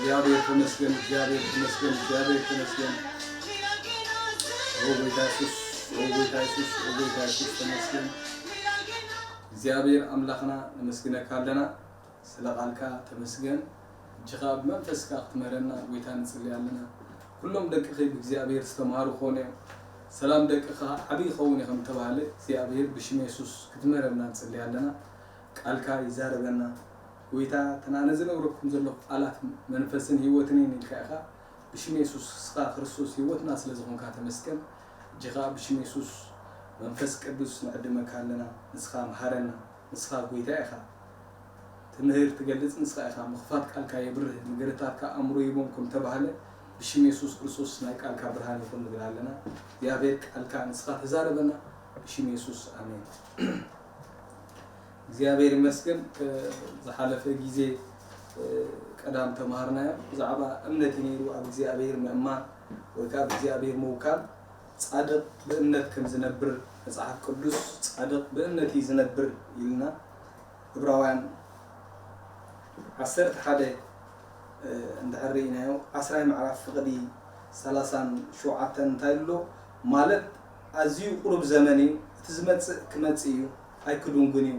እግዚኣብሔር ተመስገን፣ እግዚኣብሔር ተመስገን፣ እግዚኣብሔር ተመስገን። ኦ ጎይታ የሱስ፣ ኦ ጎይታ የሱስ፣ ኦ ጎይታ የሱስ ተመስገን። እግዚኣብሔር ኣምላኽና ነመስግነካ ኣለና፣ ስለ ቃልካ ተመስገን። እጅኻ ብመንፈስካ ክትምህረና ጎይታ ንጽሊ ኣለና። ኩሎም ደቅኺ ብእግዚኣብሔር ዝተማሃሩ ክኾኑ እዮም። ሰላም ደቅኻ ዓብዪ ይኸውን እዩ ከም ተባህለ እግዚኣብሔር ብሽም የሱስ ክትምህረና ንጽሊ ኣለና። ቃልካ ይዛረበና። ጎይታ፣ ተናነ ዝነግረኩም ዘለኹ ቃላት መንፈስን ህይወትን እየን ኢልካ ኢኻ። ብሽም የሱስ፣ ንስኻ ክርስቶስ ህይወትና ስለ ዝኾንካ ተመስገን። እጅኻ ብሽም የሱስ መንፈስ ቅዱስ ንዕድመካ ኣለና። ንስኻ መሃረና፣ ንስኻ ጎይታ ኢኻ። ትምህር ትገልጽ ንስኻ ኢኻ። ምኽፋት ቃልካ የብርህ፣ ንገረታትካ ኣእምሮ ይቦም ከም ተባህለ፣ ብሽም የሱስ ክርስቶስ ናይ ቃልካ ብርሃን ይኹን ንብል ኣለና። እግዚኣብሔር ቃልካ ንስኻ ተዛረበና፣ ብሽም የሱስ ኣሜን። እግዚኣብሔር ይመስገን። ዝሓለፈ ግዜ ቀዳም ተማሃርናዮ ብዛዕባ እምነት እዩ ነይሩ። ኣብ እግዚኣብሔር ምእማን ወይ ከዓ ኣብ እግዚኣብሔር ምውካል፣ ጻድቕ ብእምነት ከም ዝነብር መጽሓፍ ቅዱስ ጻድቕ ብእምነት እዩ ዝነብር ኢልና። ዕብራውያን ዓሰርተ ሓደ እንድሕር ርኢናዮ ዓስራይ ምዕራፍ ፍቕዲ ሰላሳን ሸውዓተን እንታይ ኣሎ ማለት ኣዝዩ ቁሩብ ዘመን እዩ፣ እቲ ዝመጽእ ክመጽእ እዩ ኣይክድንጉን እዩ፣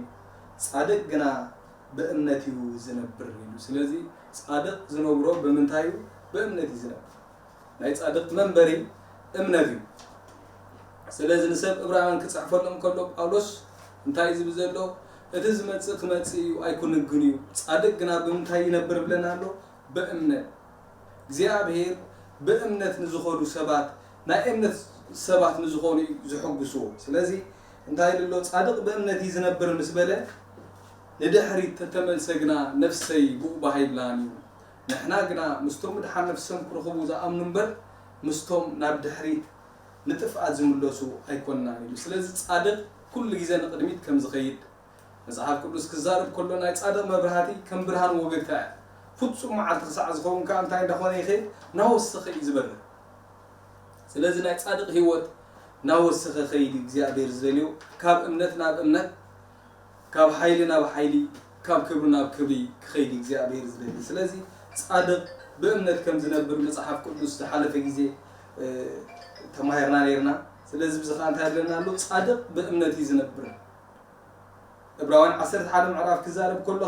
ጻድቕ ግና ብእምነት እዩ ዝነብር ኢሉ። ስለዚ ጻድቕ ዝነብሮ ብምንታይ እዩ? ብእምነት እዩ ዝነብር። ናይ ጻድቕ መንበሪ እምነት እዩ። ስለዚ ንሰብ እብራውያን ክጽሕፈሎም ከሎ ጳውሎስ እንታይ እዩ ዝብል ዘሎ? እቲ ዝመጽእ ክመጽእ እዩ ኣይኩንግን እዩ፣ ጻድቕ ግና ብምንታይ ይነብር ብለና ኣሎ? ብእምነት። እግዚኣብሔር ብእምነት ንዝኸዱ ሰባት ናይ እምነት ሰባት ንዝኾኑ እዩ ዝሕጉስዎ። ስለዚ እንታይ ኢሉ ኣሎ? ጻድቕ ብእምነት እዩ ዝነብር ምስ በለ ንድሕሪት ተተመልሰ ግና ነፍሰይ ብኡ ባህ ኣይብላን እዩ። ንሕና ግና ምስቶም ምድሓን ነፍሶም ክረኽቡ ዝኣምኑ እምበር ምስቶም ናብ ድሕሪት ንጥፍኣት ዝምለሱ ኣይኮንናን ኢሉ። ስለዚ ጻድቕ ኩሉ ግዜ ንቕድሚት ከም ዝኸይድ መጽሓፍ ቅዱስ ክዛረብ ከሎ ናይ ጻድቕ መብራህቲ ከም ብርሃን ወገግታ እያ። ፍጹም መዓልቲ ክሳዕ ዝኸውን ከኣ እንታይ እንዳኾነ ይኸይድ? ናወሰኸ እዩ ዝበርህ። ስለዚ ናይ ጻድቕ ህይወት ናወሰኸ ኸይድ እግዚኣብሔር ዝደልዮ ካብ እምነት ናብ እምነት ካብ ሓይሊ ናብ ሓይሊ ካብ ክብሪ ናብ ክብሪ ክኸይድ እግዚኣብሔር ዝደሊ። ስለዚ ጻድቕ ብእምነት ከም ዝነብር መጽሓፍ ቅዱስ ዝሓለፈ ግዜ ተማሂርና ነርና። ስለዚ ብዚ ኸዓ እንታይ ይብለና ኣሎ? ጻድቕ ብእምነት እዩ ዝነብር። ዕብራውያን ዓሰርተ ሓደ ምዕራፍ ክዛረብ ከሎ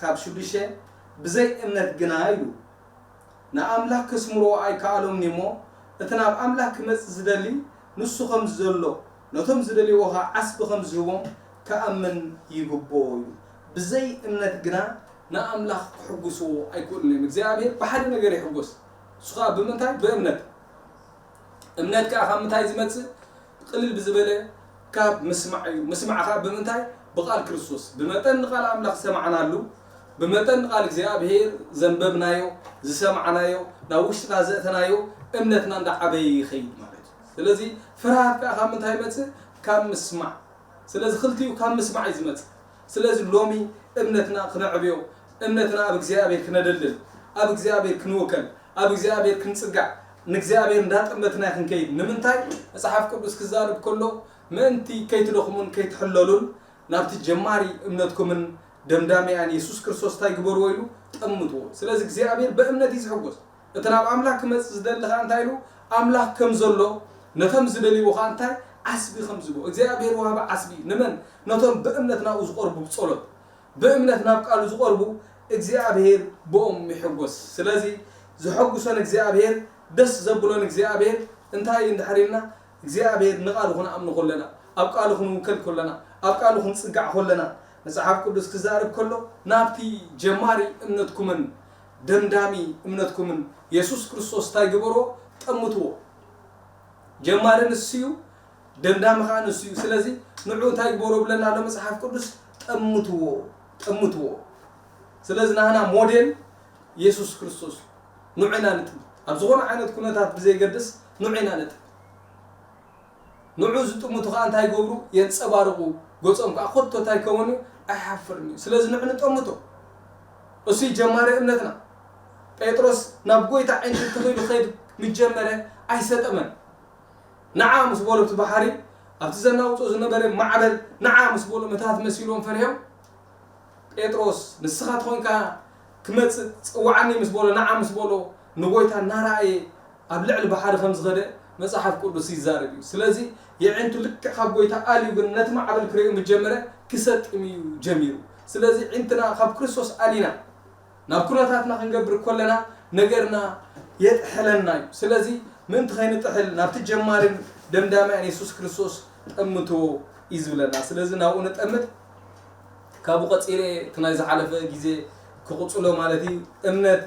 ካብ ሽዱሽተ ብዘይ እምነት ግና ኢሉ ንኣምላኽ ከስምርዎ ኣይከኣሎምን እሞ እቲ ናብ ኣምላኽ ክመጽእ ዝደሊ ንሱ ከም ዘሎ ነቶም ዝደልይዎ ኸዓ ዓስቢ ከም ዝህቦም ክኣምን ይግብኦ እዩ። ብዘይ እምነት ግና ንኣምላኽ ክሕጉስዎ ኣይክእሉን እዮም። እግዚኣብሔር ብሓደ ነገር ይሕጎስ። እሱ ኸዓ ብምንታይ? ብእምነት። እምነት ከኣ ካብ ምንታይ ዝመጽእ? ቅልል ብዝበለ ካብ ምስማዕ እዩ። ምስማዕ ከኣ ብምንታይ? ብቓል ክርስቶስ። ብመጠን ንቓል ኣምላኽ ዝሰማዕናሉ፣ ብመጠን ንቓል እግዚኣብሔር ዘንበብናዮ፣ ዝሰማዕናዮ፣ ናብ ውሽጥና ዘእተናዮ እምነትና እንዳዓበየ ይኸይድ ማለት እዩ። ስለዚ ፍርሃት ከኣ ካብ ምንታይ ይመጽእ? ካብ ምስማዕ። ስለዚ ክልቲኡ ካብ ምስማዕ እዩ ዝመጽእ። ስለዚ ሎሚ እምነትና ክነዕብዮ፣ እምነትና ኣብ እግዚኣብሔር ክነደልድል፣ ኣብ እግዚኣብሔር ክንውከል፣ ኣብ እግዚኣብሔር ክንጽጋዕ፣ ንእግዚኣብሔር እንዳጠመትና ክንከይድ። ንምንታይ? መጽሓፍ ቅዱስ ክዛረብ ከሎ ምእንቲ ከይትደኽሙን ከይትሕለሉን ናብቲ ጀማሪ እምነትኩምን ደምዳሚኣን የሱስ ክርስቶስ እንታይ ግበርዎ ኢሉ? ጠምትዎ። ስለዚ እግዚኣብሔር ብእምነት እዩ ዝሕጎስ። እቲ ናብ ኣምላኽ ክመጽእ ዝደሊ ኸኣ እንታይ ኢሉ? ኣምላኽ ከም ዘሎ ነቶም ዝደልይዎ ኸኣ እንታይ? ዓስቢ ከም ዝህቦ። እግዚኣብሔር ወሃቢ ዓስቢ እዩ። ንመን? ነቶም ብእምነት ናብኡ ዝቐርቡ ብጸሎት። ብእምነት ናብ ቃሉ ዝቐርቡ እግዚኣብሔር ብኦም ይሕጎስ። ስለዚ ዘሐጉሶን እግዚኣብሔር ደስ ዘብሎን እግዚኣብሔር እንታይ እዩ እንድሕር ኢልና እግዚኣብሔር ንቃሉ ክንኣምኖ ከለና፣ ኣብ ቃሉ ክንውከል ከለና፣ ኣብ ቃሉ ክንጽጋዕ ከለና፣ መጽሓፍ ቅዱስ ክዛረብ ከሎ ናብቲ ጀማሪ እምነትኩምን ደምዳሚ እምነትኩምን የሱስ ክርስቶስ እንታይ ግበርዎ? ጠምትዎ። ጀማሪ ንሱ እዩ፣ ደምዳሚ ኸዓ ንሱ እዩ። ስለዚ ንዑ እንታይ ግበሮ ብለና ኣሎ መጽሓፍ ቅዱስ? ጠምትዎ፣ ጠምትዎ። ስለዚ ናህና ሞዴል የሱስ ክርስቶስ እዩ። ንዑ ኢና ንጥምት። ኣብ ዝኾነ ዓይነት ኩነታት ብዘይገድስ ንዑ ኢና ንጥምት። ንዑ ዝጥምቱ ኸዓ እንታይ ይገብሩ? የንጸባርቑ። ገጾም ከኣ ኮቶ እንታይ ይከውን እዩ? ኣይሓፍርን እዩ። ስለዚ ንዑ ንጠምቶ። እሱ እዩ ጀማሪ እምነትና። ጴጥሮስ ናብ ጎይታ ዕንጭቲ ተኺሉ ክኸይድ ምስ ጀመረ ኣይሰጠመን። ንዓ ምስ በሎ እቲ ባሕሪ ኣብቲ ዘናውጾ ዝነበረ ማዕበል ንዓ ምስ በሎ ምታት መሲልዎም ፈሪሆም። ጴጥሮስ ንስኻ ተኾንካ ክመጽእ ጽውዓኒ ምስ በሎ፣ ንዓ ምስ በሎ፣ ንጎይታ እናረኣየ ኣብ ልዕሊ ባሕሪ ከም ዝኸደ መጽሓፍ ቅዱስ ይዛረብ እዩ። ስለዚ የዒንቱ ልክዕ ካብ ጎይታ ኣልዩ፣ ግን ነቲ ማዕበል ክርእዮ ምስ ጀመረ ክሰጥም እዩ ጀሚሩ። ስለዚ ዒንትና ካብ ክርስቶስ ኣሊና ናብ ኩነታትና ክንገብር ከለና ነገርና የጥሕለና እዩ። ስለዚ ምእንቲ ከይንጥሕል ናብቲ ጀማርን ደምዳማያን የሱስ ክርስቶስ ጠምትዎ እዩ ዝብለና። ስለዚ ናብኡ ንጠምት። ካብኡ ቀጺለ እቲ ናይ ዝሓለፈ ግዜ ክቕጽሎ ማለት እዩ። እምነት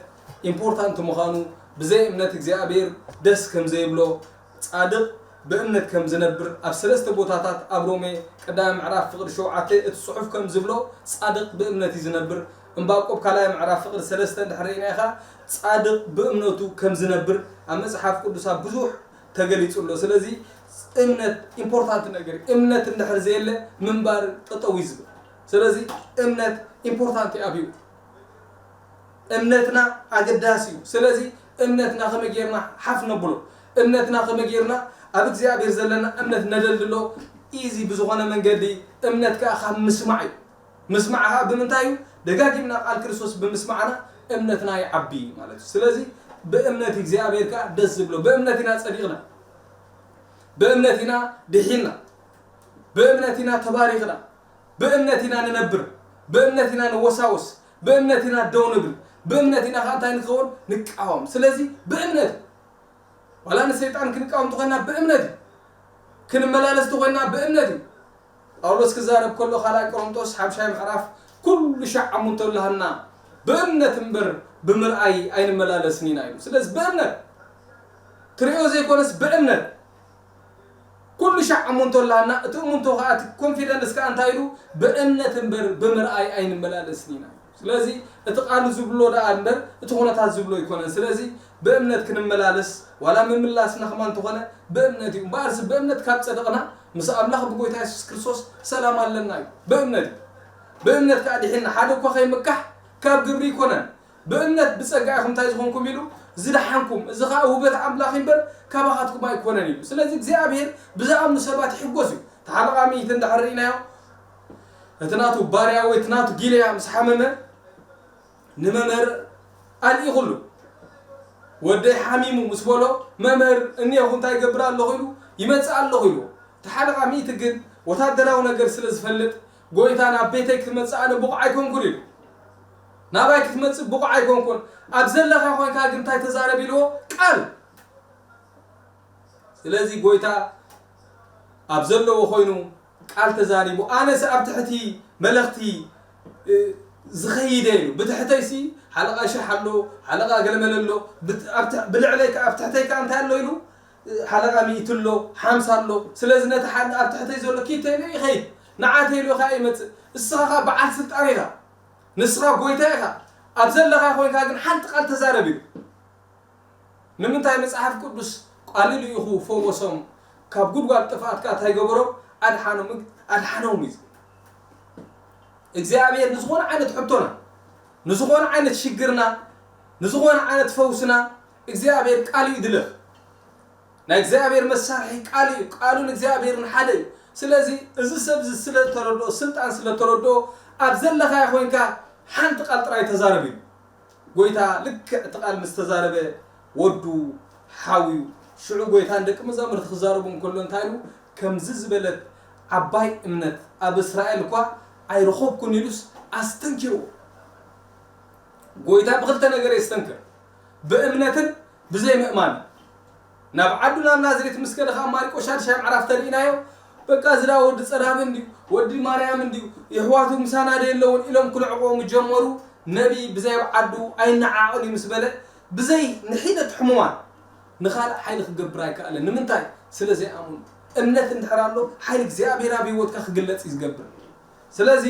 ኢምፖርታንት ምዃኑ፣ ብዘይ እምነት እግዚኣብሔር ደስ ከም ዘይብሎ፣ ጻድቕ ብእምነት ከም ዝነብር ኣብ ሰለስተ ቦታታት ኣብ ሮሜ ቀዳማይ ምዕራፍ ፍቕዲ ሸውዓተ እቲ ጽሑፍ ከም ዝብሎ ጻድቕ ብእምነት እዩ ዝነብር። እምባቆብ ካልኣይ ምዕራፍ ፍቕዲ ሰለስተ እንድሕር ርኢና ኢኻ ጻድቕ ብእምነቱ ከም ዝነብር ኣብ መጽሓፍ ቅዱስ ኣብ ብዙሕ ተገሊጹ ኣሎ። ስለዚ እምነት ኢምፖርታንት ነገር እዩ። እምነት እንድሕር ዘየለ ምንባር ጠጠው እዩ ዝብል። ስለዚ እምነት ኢምፖርታንት እዩ ኣብ ህይወት። እምነትና ኣገዳሲ እዩ። ስለዚ እምነትና ከመይ ጌርና ሓፍ ነብሎ? እምነትና ከመይ ጌርና ኣብ እግዚኣብሔር ዘለና እምነት ነደልድሎ? ኢዚ ብዝኾነ መንገዲ እምነት ከኣ ካብ ምስማዕ እዩ። ምስማዕ ከኣ ብምንታይ እዩ? ደጋጊምና ቃል ክርስቶስ ብምስማዕና እምነትና ይዓቢ ማለት እዩ። ስለዚ ብእምነት እግዚኣብሔር ከኣ ደስ ዝብሎ፣ ብእምነት ኢና ጸዲቕና፣ ብእምነት ኢና ድሒንና፣ ብእምነት ኢና ተባሪኽና፣ ብእምነት ኢና ንነብር፣ ብእምነት ኢና ንወሳወስ፣ ብእምነት ኢና ደው ንብል፣ ብእምነት ኢና ከኣ እንታይ ንኸውን? ንቃወም። ስለዚ ብእምነት ዋላ ንሰይጣን ክንቃወም ተኾይና ብእምነት እዩ። ክንመላለስ ተኾይና ብእምነት እዩ። ጳውሎስ ክዛረብ ከሎ ካልኣይ ቆሮንቶስ ሓምሻይ ምዕራፍ ኩሉ ሻዕ ኣሙንቶ ኣለሃና ብእምነት እምበር ብምርኣይ ኣይንመላለስን ኢና ኢሉ። ስለዚ ብእምነት ትርእዮ ዘይኮነስ ብእምነት ኩሉ ሻዕ ኣሙንቶ ኣለሃና። እቲ እሙንቶ ከኣ እቲ ኮንፊደንስ ከኣ እንታይ ኢሉ? ብእምነት እምበር ብምርኣይ ኣይንመላለስን ኢና። ስለዚ እቲ ቃሉ ዝብሎ ደኣ እምበር እቲ ኩነታት ዝብሎ ኣይኮነን። ስለዚ ብእምነት ክንመላለስ ዋላ ምምላስና ከማን እንተኾነ ብእምነት እዩ። እምበኣርሲ ብእምነት ካብ ጸደቕና ምስ ኣምላኽ ብጎይታ የሱስ ክርስቶስ ሰላም ኣለና እዩ። ብእምነት እዩ። ብእምነት ከኣ ድሒንና። ሓደ እኳ ከይምካሕ ካብ ግብሪ ኣይኮነን። ብእምነት ብጸጋ ኢኹም እንታይ ዝኾንኩም ኢሉ ዝደሓንኩም። እዚ ኸኣ ውህበት ኣምላኽ እምበር ካባኻትኩም ኣይኮነን ኢሉ። ስለዚ እግዚኣብሔር ብዝኣምኑ ሰባት ይሕጎስ እዩ። እቲ ሓለቓ ሚእቲ እንድሕር ርኢናዮ እቲ ናቱ ባርያ ወይ እቲ ናቱ ጊልያ ምስ ሓመመ ንመምህር ኣልኢኹሉ። ወደይ ሓሚሙ ምስ በሎ መምህር እኒአኹ እንታይ ይገብር ኣለኹ ኢሉ ይመጽእ ኣለኹ ኢሉ። እቲ ሓለቓ ሚእቲ ግን ወታደራዊ ነገር ስለ ዝፈልጥ ጎይታ ናብ ቤተይ ክትመጽእ ኣነ ብቑዕ ኣይኮንኩን ኢሉ። ናባይ ክትመጽእ ብቑዕ ኣይኮንኩን። ኣብ ዘለኻ ኮይንካ ግን እንታይ ተዛረብ ኢልዎ? ቃል። ስለዚ ጎይታ ኣብ ዘለዎ ኮይኑ ቃል ተዛሪቡ ኣነስ ኣብ ትሕቲ መለኽቲ ዝኸይደ ኢሉ። ብትሕተይሲ ሓለቓ ሽሕ ኣሎ፣ ሓለቓ ገለመለ ኣሎ፣ ብልዕለይ ኣብ ትሕተይ ከኣ እንታይ ኣሎ ኢሉ ሓለቓ ሚእቲ ኣሎ፣ ሓምሳ ኣሎ። ስለዚ ነቲ ሓደ ኣብ ትሕተይ ዘሎ ኪድ ተይሉ ይኸይድ። ንዓ ተይሉ ከኣ ይመጽእ። እስኻ ከኣ በዓል ስልጣን ኢኻ። ንስኻ ጎይታ ኢኻ። ኣብ ዘለኻ ኮይንካ ግን ሓንቲ ቃል ተዛረብ ኢሉ። ንምንታይ መጽሓፍ ቅዱስ ቃሉ ልኢኹ ፈወሶም፣ ካብ ጉድጓድ ጥፍኣት ከኣ እንታይ ገበሮም? ኣድሓኖም፣ ኣድሓኖም እዩ። እግዚኣብሔር ንዝኾነ ዓይነት ሕቶና፣ ንዝኾነ ዓይነት ሽግርና፣ ንዝኾነ ዓይነት ፈውስና እግዚኣብሔር ቃሉ እዩ ድልኽ። ናይ እግዚኣብሔር መሳርሒ ቃሉ እዩ። ቃሉን እግዚኣብሔርን ሓደ እዩ። ስለዚ እዚ ሰብ እዚ ስለ ተረድኦ፣ ስልጣን ስለ ተረድኦ ኣብ ዘለኻዮ ኮይንካ ሓንቲ ቃል ጥራይ ተዛረብ እዩ። ጎይታ ልክዕ እቲ ቃል ምስ ተዛረበ ወዱ ሓውዩ። ሽዑ ጎይታ ንደቂ መዛሙርቲ ክዛረቡ እንከሎ እንታይ ኢሉ? ከምዚ ዝበለት ዓባይ እምነት ኣብ እስራኤል እኳ ኣይረኸብኩን ኢሉስ ኣስተንኪርዎ። ጎይታ ብኽልተ ነገር የስተንክር፣ ብእምነትን ብዘይ ምእማን። ናብ ዓዱ ናብ ናዝሬት ምስ ከደ ኸዓ ማርቆስ ሻድሻይ ምዕራፍ ተሪኢናዮ። በቃ እዚ ደኣ ወዲ ጸራቢ እንድዩ፣ ወዲ ማርያም እንድዩ፣ የሕዋቱ ምሳና ዶ የለውን ኢሎም ክልዕቕዎ ምስ ጀመሩ፣ ነቢ ብዘይ ኣብ ዓዱ ኣይነዓቕን እዩ ምስ በለ፣ ብዘይ ንሒደት ሕሙማት ንኻልእ ሓይሊ ክገብር ኣይከኣለን። ንምንታይ? ስለ ዘይኣምኑ። እምነት እንድሕር ኣሎ፣ ሓይሊ እግዚኣብሔር ኣብ ህይወትካ ክግለጽ እዩ ዝገብር። ስለዚ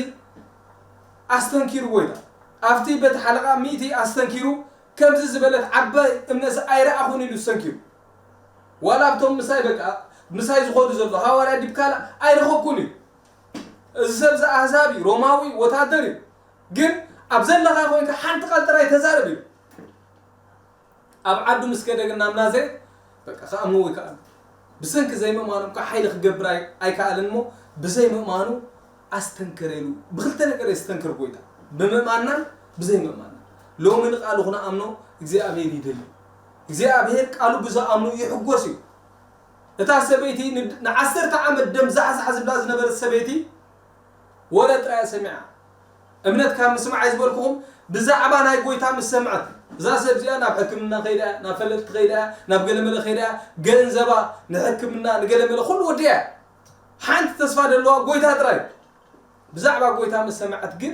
ኣስተንኪሩ ጎይታ ኣብቲ በቲ ሓለቓ ሚእቲ ኣስተንኪሩ ከምዚ ዝበለት ዓባይ እምነትሲ ኣይረኣኹን ኢሉ ሰንኪሩ። ዋላ ኣብቶም ምሳይ በቃ ምሳይ ዝኾዱ ዘሎ ሃዋርያ ዲብ ካልእ ኣይረኸብኩን እዩ። እዚ ሰብ እዚ ኣህዛብ እዩ፣ ሮማዊ ወታደር እዩ። ግን ኣብ ዘለኻ ኮይንካ ሓንቲ ቃል ጥራይ ተዛረብ እዩ። ኣብ ዓዱ ምስ ከደ ግን ናብ ናዝሬት በቃ ክኣምንዎ ይከኣል። ብሰንኪ ዘይምእማኑ እኳ ሓይሊ ክገብር ኣይ-፣ ኣይከኣልን እሞ ብዘይምእማኑ ኣስተንከረ ኢሉ። ብክልተ ነገር የስተንክር ጎይታ። ብምእማንናን ብዘይምእማንናን። ሎሚ ንቃሉ ክንኣምኖ እግዚኣብሔር ይደሊ። እግዚኣብሔር ቃሉ ብዝኣምኑ ይሕጎስ እዩ። እታ ሰበይቲ ንዓሰርተ ዓመት ደም ዛሕዛሕ ዝብላ ዝነበረት ሰበይቲ ወረ ጥራይ ሰሚዓ። እምነት ካብ ምስማዕ ዝበልኩኹም ብዛዕባ ናይ ጎይታ ምስ ሰምዐት እዛ ሰብ እዚኣ ናብ ሕክምና ከይዳ እያ፣ ናብ ፈለጥቲ ከይዳ እያ፣ ናብ ገለመለ ከይዳ እያ፣ ገንዘባ ንሕክምና ንገለመለ ኩሉ ወዲያ እያ። ሓንቲ ተስፋ ዘለዋ ጎይታ ጥራይ። ብዛዕባ ጎይታ ምስ ሰምዐት ግን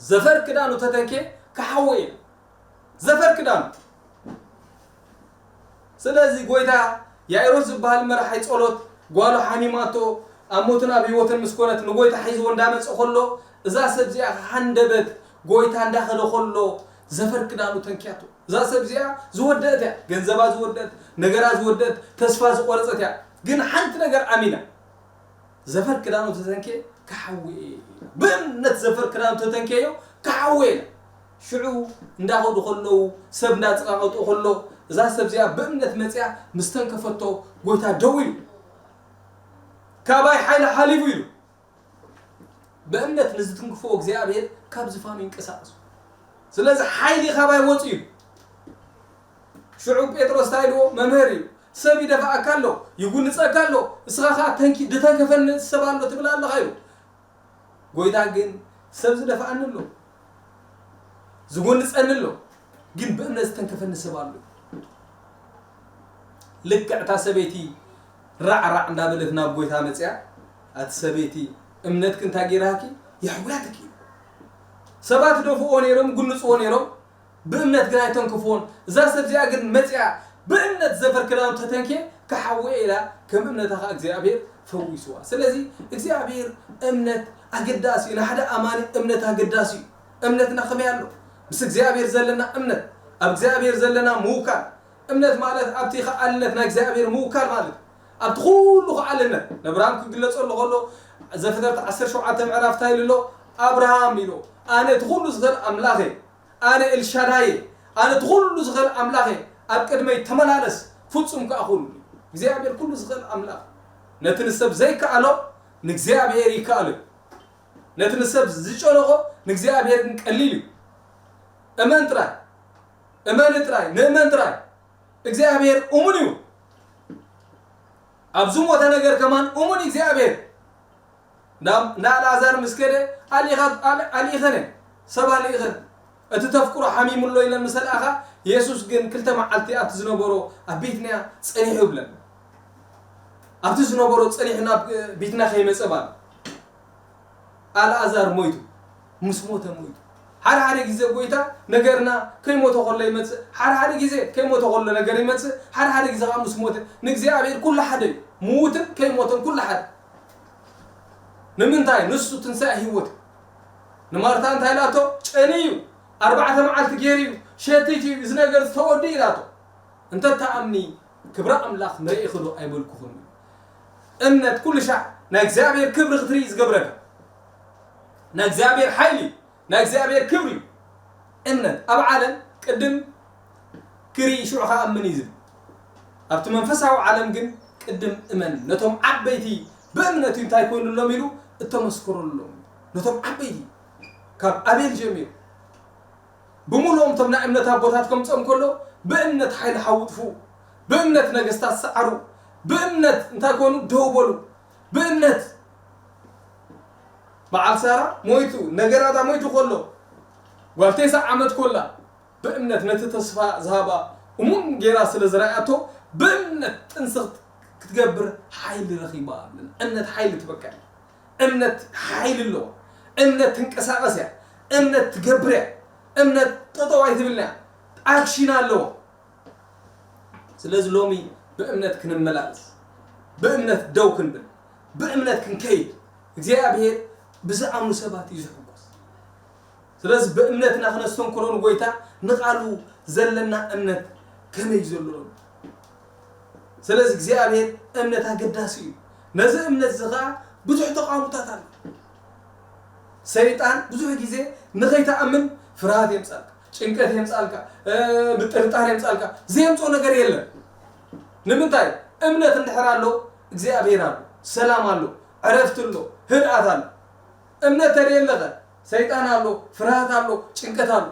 ዘፈር ክዳኑ ተተንኬ ክሓወ እየ። ዘፈር ክዳኑ። ስለዚ ጎይታ ያይሮስ ዝበሃል መራሒ ጸሎት ጓሉ ሓሚማቶ ኣብ ሞትን ኣብ ህይወትን ምስ ኮነት ንጎይታ ሒዝዎ እንዳመጸ ከሎ እዛ ሰብ እዚኣ ሃንደበት ጎይታ እንዳኸደ ከሎ ዘፈር ክዳኑ ተንኪያቶ። እዛ ሰብ እዚኣ ዝወደአት እያ፣ ገንዘባ ዝወደአት፣ ነገራ ዝወደአት፣ ተስፋ ዝቆረጸት እያ። ግን ሓንቲ ነገር ኣሚና ዘፈር ክዳኑ ተተንኬ ክሓዊ እየ። ብእምነት ዘፈር ክዳኑ ተተንኬዮ ክሓዊ እየ። ሽዑ እንዳኸዱ ከለዉ ሰብ እንዳጸቃቀጡ ከሎ እዛ ሰብ እዚኣ ብእምነት መጽያ ምስ ተንከፈቶ ጎይታ ደው ኢሉ ካባይ ሓይሊ ሓሊፉ ኢሉ። ብእምነት ንዝትንክፎ እግዚኣብሔር ካብ ዝፋኑ ይንቀሳቀሱ። ስለዚ ሓይሊ ካባይ ወጽኡ እዩ። ሽዑ ጴጥሮስ እንታይ ኢልዎ? መምህር እዩ፣ ሰብ ይደፍኣካ ኣሎ፣ ይጉንጸካ ኣሎ፣ እስኻ ኸዓ ተንኪ ድተንከፈኒ ሰብ ኣሎ ትብል ኣለኻ ኢሉ። ጎይታ ግን ሰብ ዝደፍኣኒ ኣሎ፣ ዝጎንጸኒ ኣሎ፣ ግን ብእምነት ዝተንከፈኒ ሰብ ኣሎ። ልክዕ እታ ሰበይቲ ራዕራዕ እንዳበለት ናብ ጎይታ መጽያ፣ ኣቲ ሰበይቲ እምነትኪ እንታይ ገይራኪ? የሕውያትኪ። ሰባት ደፍኦ ነይሮም፣ ጉንጽዎ ነይሮም፣ ብእምነት ግን ኣይተንክፍዎን። እዛ ሰብ እዚኣ ግን መጽያ ብእምነት ዘፈር ክዳኑ ተተንኬ ክሓውየ ኢላ ከም እምነታ ኸዓ እግዚኣብሔር ፈዊስዋ። ስለዚ እግዚኣብሔር እምነት ኣገዳሲ እዩ። ንሓደ ኣማኒ እምነት ኣገዳሲ እዩ። እምነትና ከመይ ኣሎ? ምስ እግዚኣብሔር ዘለና እምነት፣ ኣብ እግዚኣብሔር ዘለና ምውካል። እምነት ማለት ኣብቲ ኸኣልነት ናይ እግዚኣብሔር ምውካል ማለት እዩ። ኣብቲ ኩሉ ኸኣልነት ነብርሃም ክግለጸሉ ከሎ ዘፍጥረት ዓሰርተ ሸውዓተ ምዕራፍ እንታይ ኢሉ ኣሎ? ኣብርሃም ኢሉ ኣነ እቲ ኩሉ ዝኽእል ኣምላኽ እየ። ኣነ ኤልሻዳይ እየ። ኣነ እቲ ኩሉ ዝኽእል ኣምላኽ እየ። ኣብ ቅድመይ ተመላለስ፣ ፍጹም ከኣ ኩን። እግዚኣብሔር ኩሉ ዝኽእል ኣምላኽ። ነቲ ንሰብ ዘይከኣሎ ንእግዚኣብሔር ይከኣሎ እዩ። ነቲ ንሰብ ዝጨነቖ ንእግዚኣብሔር ግን ቀሊል እዩ። እመን ጥራይ፣ እመን ጥራይ፣ ንእመን ጥራይ። እግዚኣብሔር እሙን እዩ። ኣብ ዝሞተ ነገር ከማን እሙን እዩ እግዚኣብሔር። እንዳ ኣልኣዛር ምስ ከደ ኣልኢኸን፣ ሰብ ኣልኢኸን፣ እቲ ተፍቅሮ ሓሚሙ ኣሎ ኢለን ምስ ኣልኣኻ፣ የሱስ ግን ክልተ መዓልቲ ኣብቲ ዝነበሮ ኣብ ቤትንያ ጸኒሑ ይብለን። ኣብቲ ዝነበሮ ጸኒሑ ናብ ቤትና ከይመጸ ባል ኣልኣዛር ሞይቱ፣ ምስ ሞተ ሞይቱ። ሓደ ሓደ ግዜ ጎይታ ነገርና ከይሞተ ከሎ ይመጽእ፣ ሓደ ሓደ ግዜ ከይሞተ ከሎ ነገር ይመጽእ፣ ሓደ ሓደ ግዜ ከኣ ምስ ሞተ። ንእግዚኣብሔር ኩሉ ሓደ እዩ። ምዉትን ከይሞተን ኩሉ ሓደ። ንምንታይ? ንሱ ትንሳኤ ህይወት እዩ። ንማርታ እንታይ ኢላቶ? ጨንዩ፣ ኣርባዕተ መዓልቲ ገይሩ እዩ፣ ሸቲት እዩ፣ እዚ ነገር ዝተወዲ ኢላቶ። እንተ ተኣምኒ ክብሪ ኣምላኽ ንረኢኽዶ ኣይበልኩኹን? እምነት ኩሉ ሻዕ ናይ እግዚኣብሔር ክብሪ ክትርኢ ዝገብረካ፣ ናይ እግዚኣብሔር ሓይሊ፣ ናይ እግዚኣብሔር ክብሪ እዩ። እምነት ኣብ ዓለም ቅድም ክርኢ ሽዑ ከኣምን እዩ ዝብል። ኣብቲ መንፈሳዊ ዓለም ግን ቅድም እመን። ነቶም ዓበይቲ ብእምነት እዩ እንታይ ኮይኑሎም ኢሉ እተመስክረሎም። ነቶም ዓበይቲ ካብ ኣቤል ጀሚሩ ብምሉኦም እቶም ናይ እምነት ኣቦታት ከምፅኦም ከሎ ብእምነት ሓይሊ ሓዊ ጥፍኡ፣ ብእምነት ነገስታት ሰዓሩ፣ ብእምነት እንታይ ኮኑ ደው በሉ። ብእምነት በዓል ሳራ ሞይቱ፣ ነገራታ ሞይቱ ከሎ ጓል ቴስዓ ዓመት ኮላ ብእምነት ነቲ ተስፋ ዝሃባ እሙን ጌራ ስለ ዝረኣያቶ ብእምነት ጥንሲ ክትገብር ሓይሊ ረኺባ። እምነት ሓይሊ ትበካ እያ። እምነት ሓይሊ ኣለዋ። እምነት ትንቀሳቐስ እያ። እምነት ትገብር እያ። እምነት ጠጠው ኣይትብልና እያ። ኣክሽን ኣለዎ። ስለዚ ሎሚ ብእምነት ክንመላለስ፣ ብእምነት ደው ክንብል፣ ብእምነት ክንከይድ እግዚኣብሔር ብዝኣምኑ ሰባት እዩ ዝሕጎስ። ስለዚ ብእምነትና ክነስተንክሮ ንጎይታ ንቓሉ ዘለና እምነት ከመይ ዘሎ። ስለዚ እግዚኣብሔር እምነት ኣገዳሲ እዩ። ነዚ እምነት እዚ ኸዓ ብዙሕ ተቃውሞታት ኣሎ። ሰይጣን ብዙሕ ግዜ ንኸይትኣምን ፍርሃት የምጻልካ፣ ጭንቀት የምጻልካ፣ ምጥርጣር የምጻልካ። ዘየምጾ ነገር የለን። ንምንታይ? እምነት እንድሕር ኣሎ እግዚኣብሔር ኣሎ፣ ሰላም ኣሎ፣ ዕረፍቲ ኣሎ፣ ህድኣት ኣሎ። እምነት ተደየለኸ ሰይጣን ኣሎ፣ ፍርሃት ኣሎ፣ ጭንቀት ኣሎ።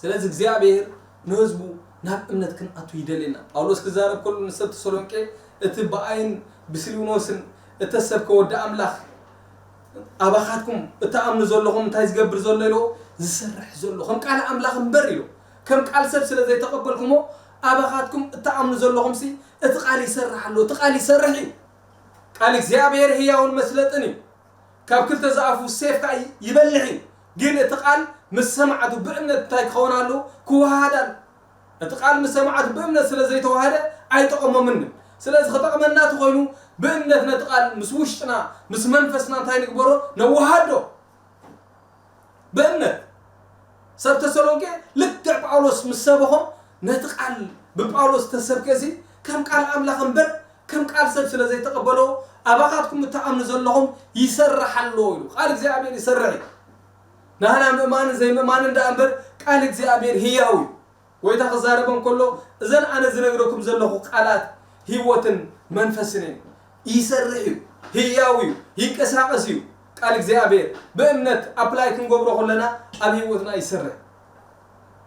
ስለዚ እግዚኣብሔር ንህዝቡ ናብ እምነት ክንኣቱ ይደልየና። ጳውሎስ ክዛረብ ከሎ ንሰብ ተሰሎንቄ፣ እቲ ብኣይን ብስሊኖስን እተሰብከ ወዲ ኣምላኽ ኣባኻትኩም እትኣምኑ ዘለኹም እንታይ ዝገብር ዘሎ ኢሎ? ዝሰርሕ ዘሎ ከም ቃል ኣምላኽ እምበር ኢሎ። ከም ቃል ሰብ ስለ ዘይተቐበልኩሞ ኣባኻትኩም እትኣምኑ ዘለኹምሲ እቲ ቃል ይሰርሕ ኣሎ። እቲ ቃል ይሰርሕ እዩ። ቃል እግዚኣብሔር ህያውን መስለጥን እዩ። ካብ ክልተ ዝኣፉ ሴፍ ከኣ ይበልሕ እዩ። ግን እቲ ቃል ምስ ሰማዕቱ ብእምነት እንታይ ክኸውን ኣለዎ? ክወሃሃድ ኣለዎ። እቲ ቃል ምስ ሰማዕቱ ብእምነት ስለ ዘይተዋሃደ ኣይጠቐሞምን። ስለዚ ክጠቕመና እንተኾይኑ ብእምነት ነቲ ቃል ምስ ውሽጥና ምስ መንፈስና እንታይ ንግበሮ? ነወሃዶ። ብእምነት ሰብ ተሰሎንቄ ልክዕ ጳውሎስ ምስ ሰበኾም ነቲ ቃል ብጳውሎስ ተሰብከ እዚ ከም ቃል ኣምላኽ እምበር ከም ቃል ሰብ ስለ ዘይተቐበሎ ኣባኻትኩም እትኣምኑ ዘለኹም ይሰርሕ ኣሎ ኢሉ። ቃል እግዚኣብሔር ይሰርሕ እዩ። ናህና ምእማንን ዘይምእማንን ደኣ እምበር ቃል እግዚኣብሔር ህያው እዩ። ጎይታ ክዛረቦም ከሎ እዘን ኣነ ዝነግረኩም ዘለኹ ቃላት ህይወትን መንፈስን እዩ። ይሰርሕ እዩ፣ ህያው እዩ፣ ይንቀሳቐስ እዩ። ቃል እግዚኣብሔር ብእምነት ኣፕላይ ክንገብሮ ከለና ኣብ ህይወትና ይሰርሕ።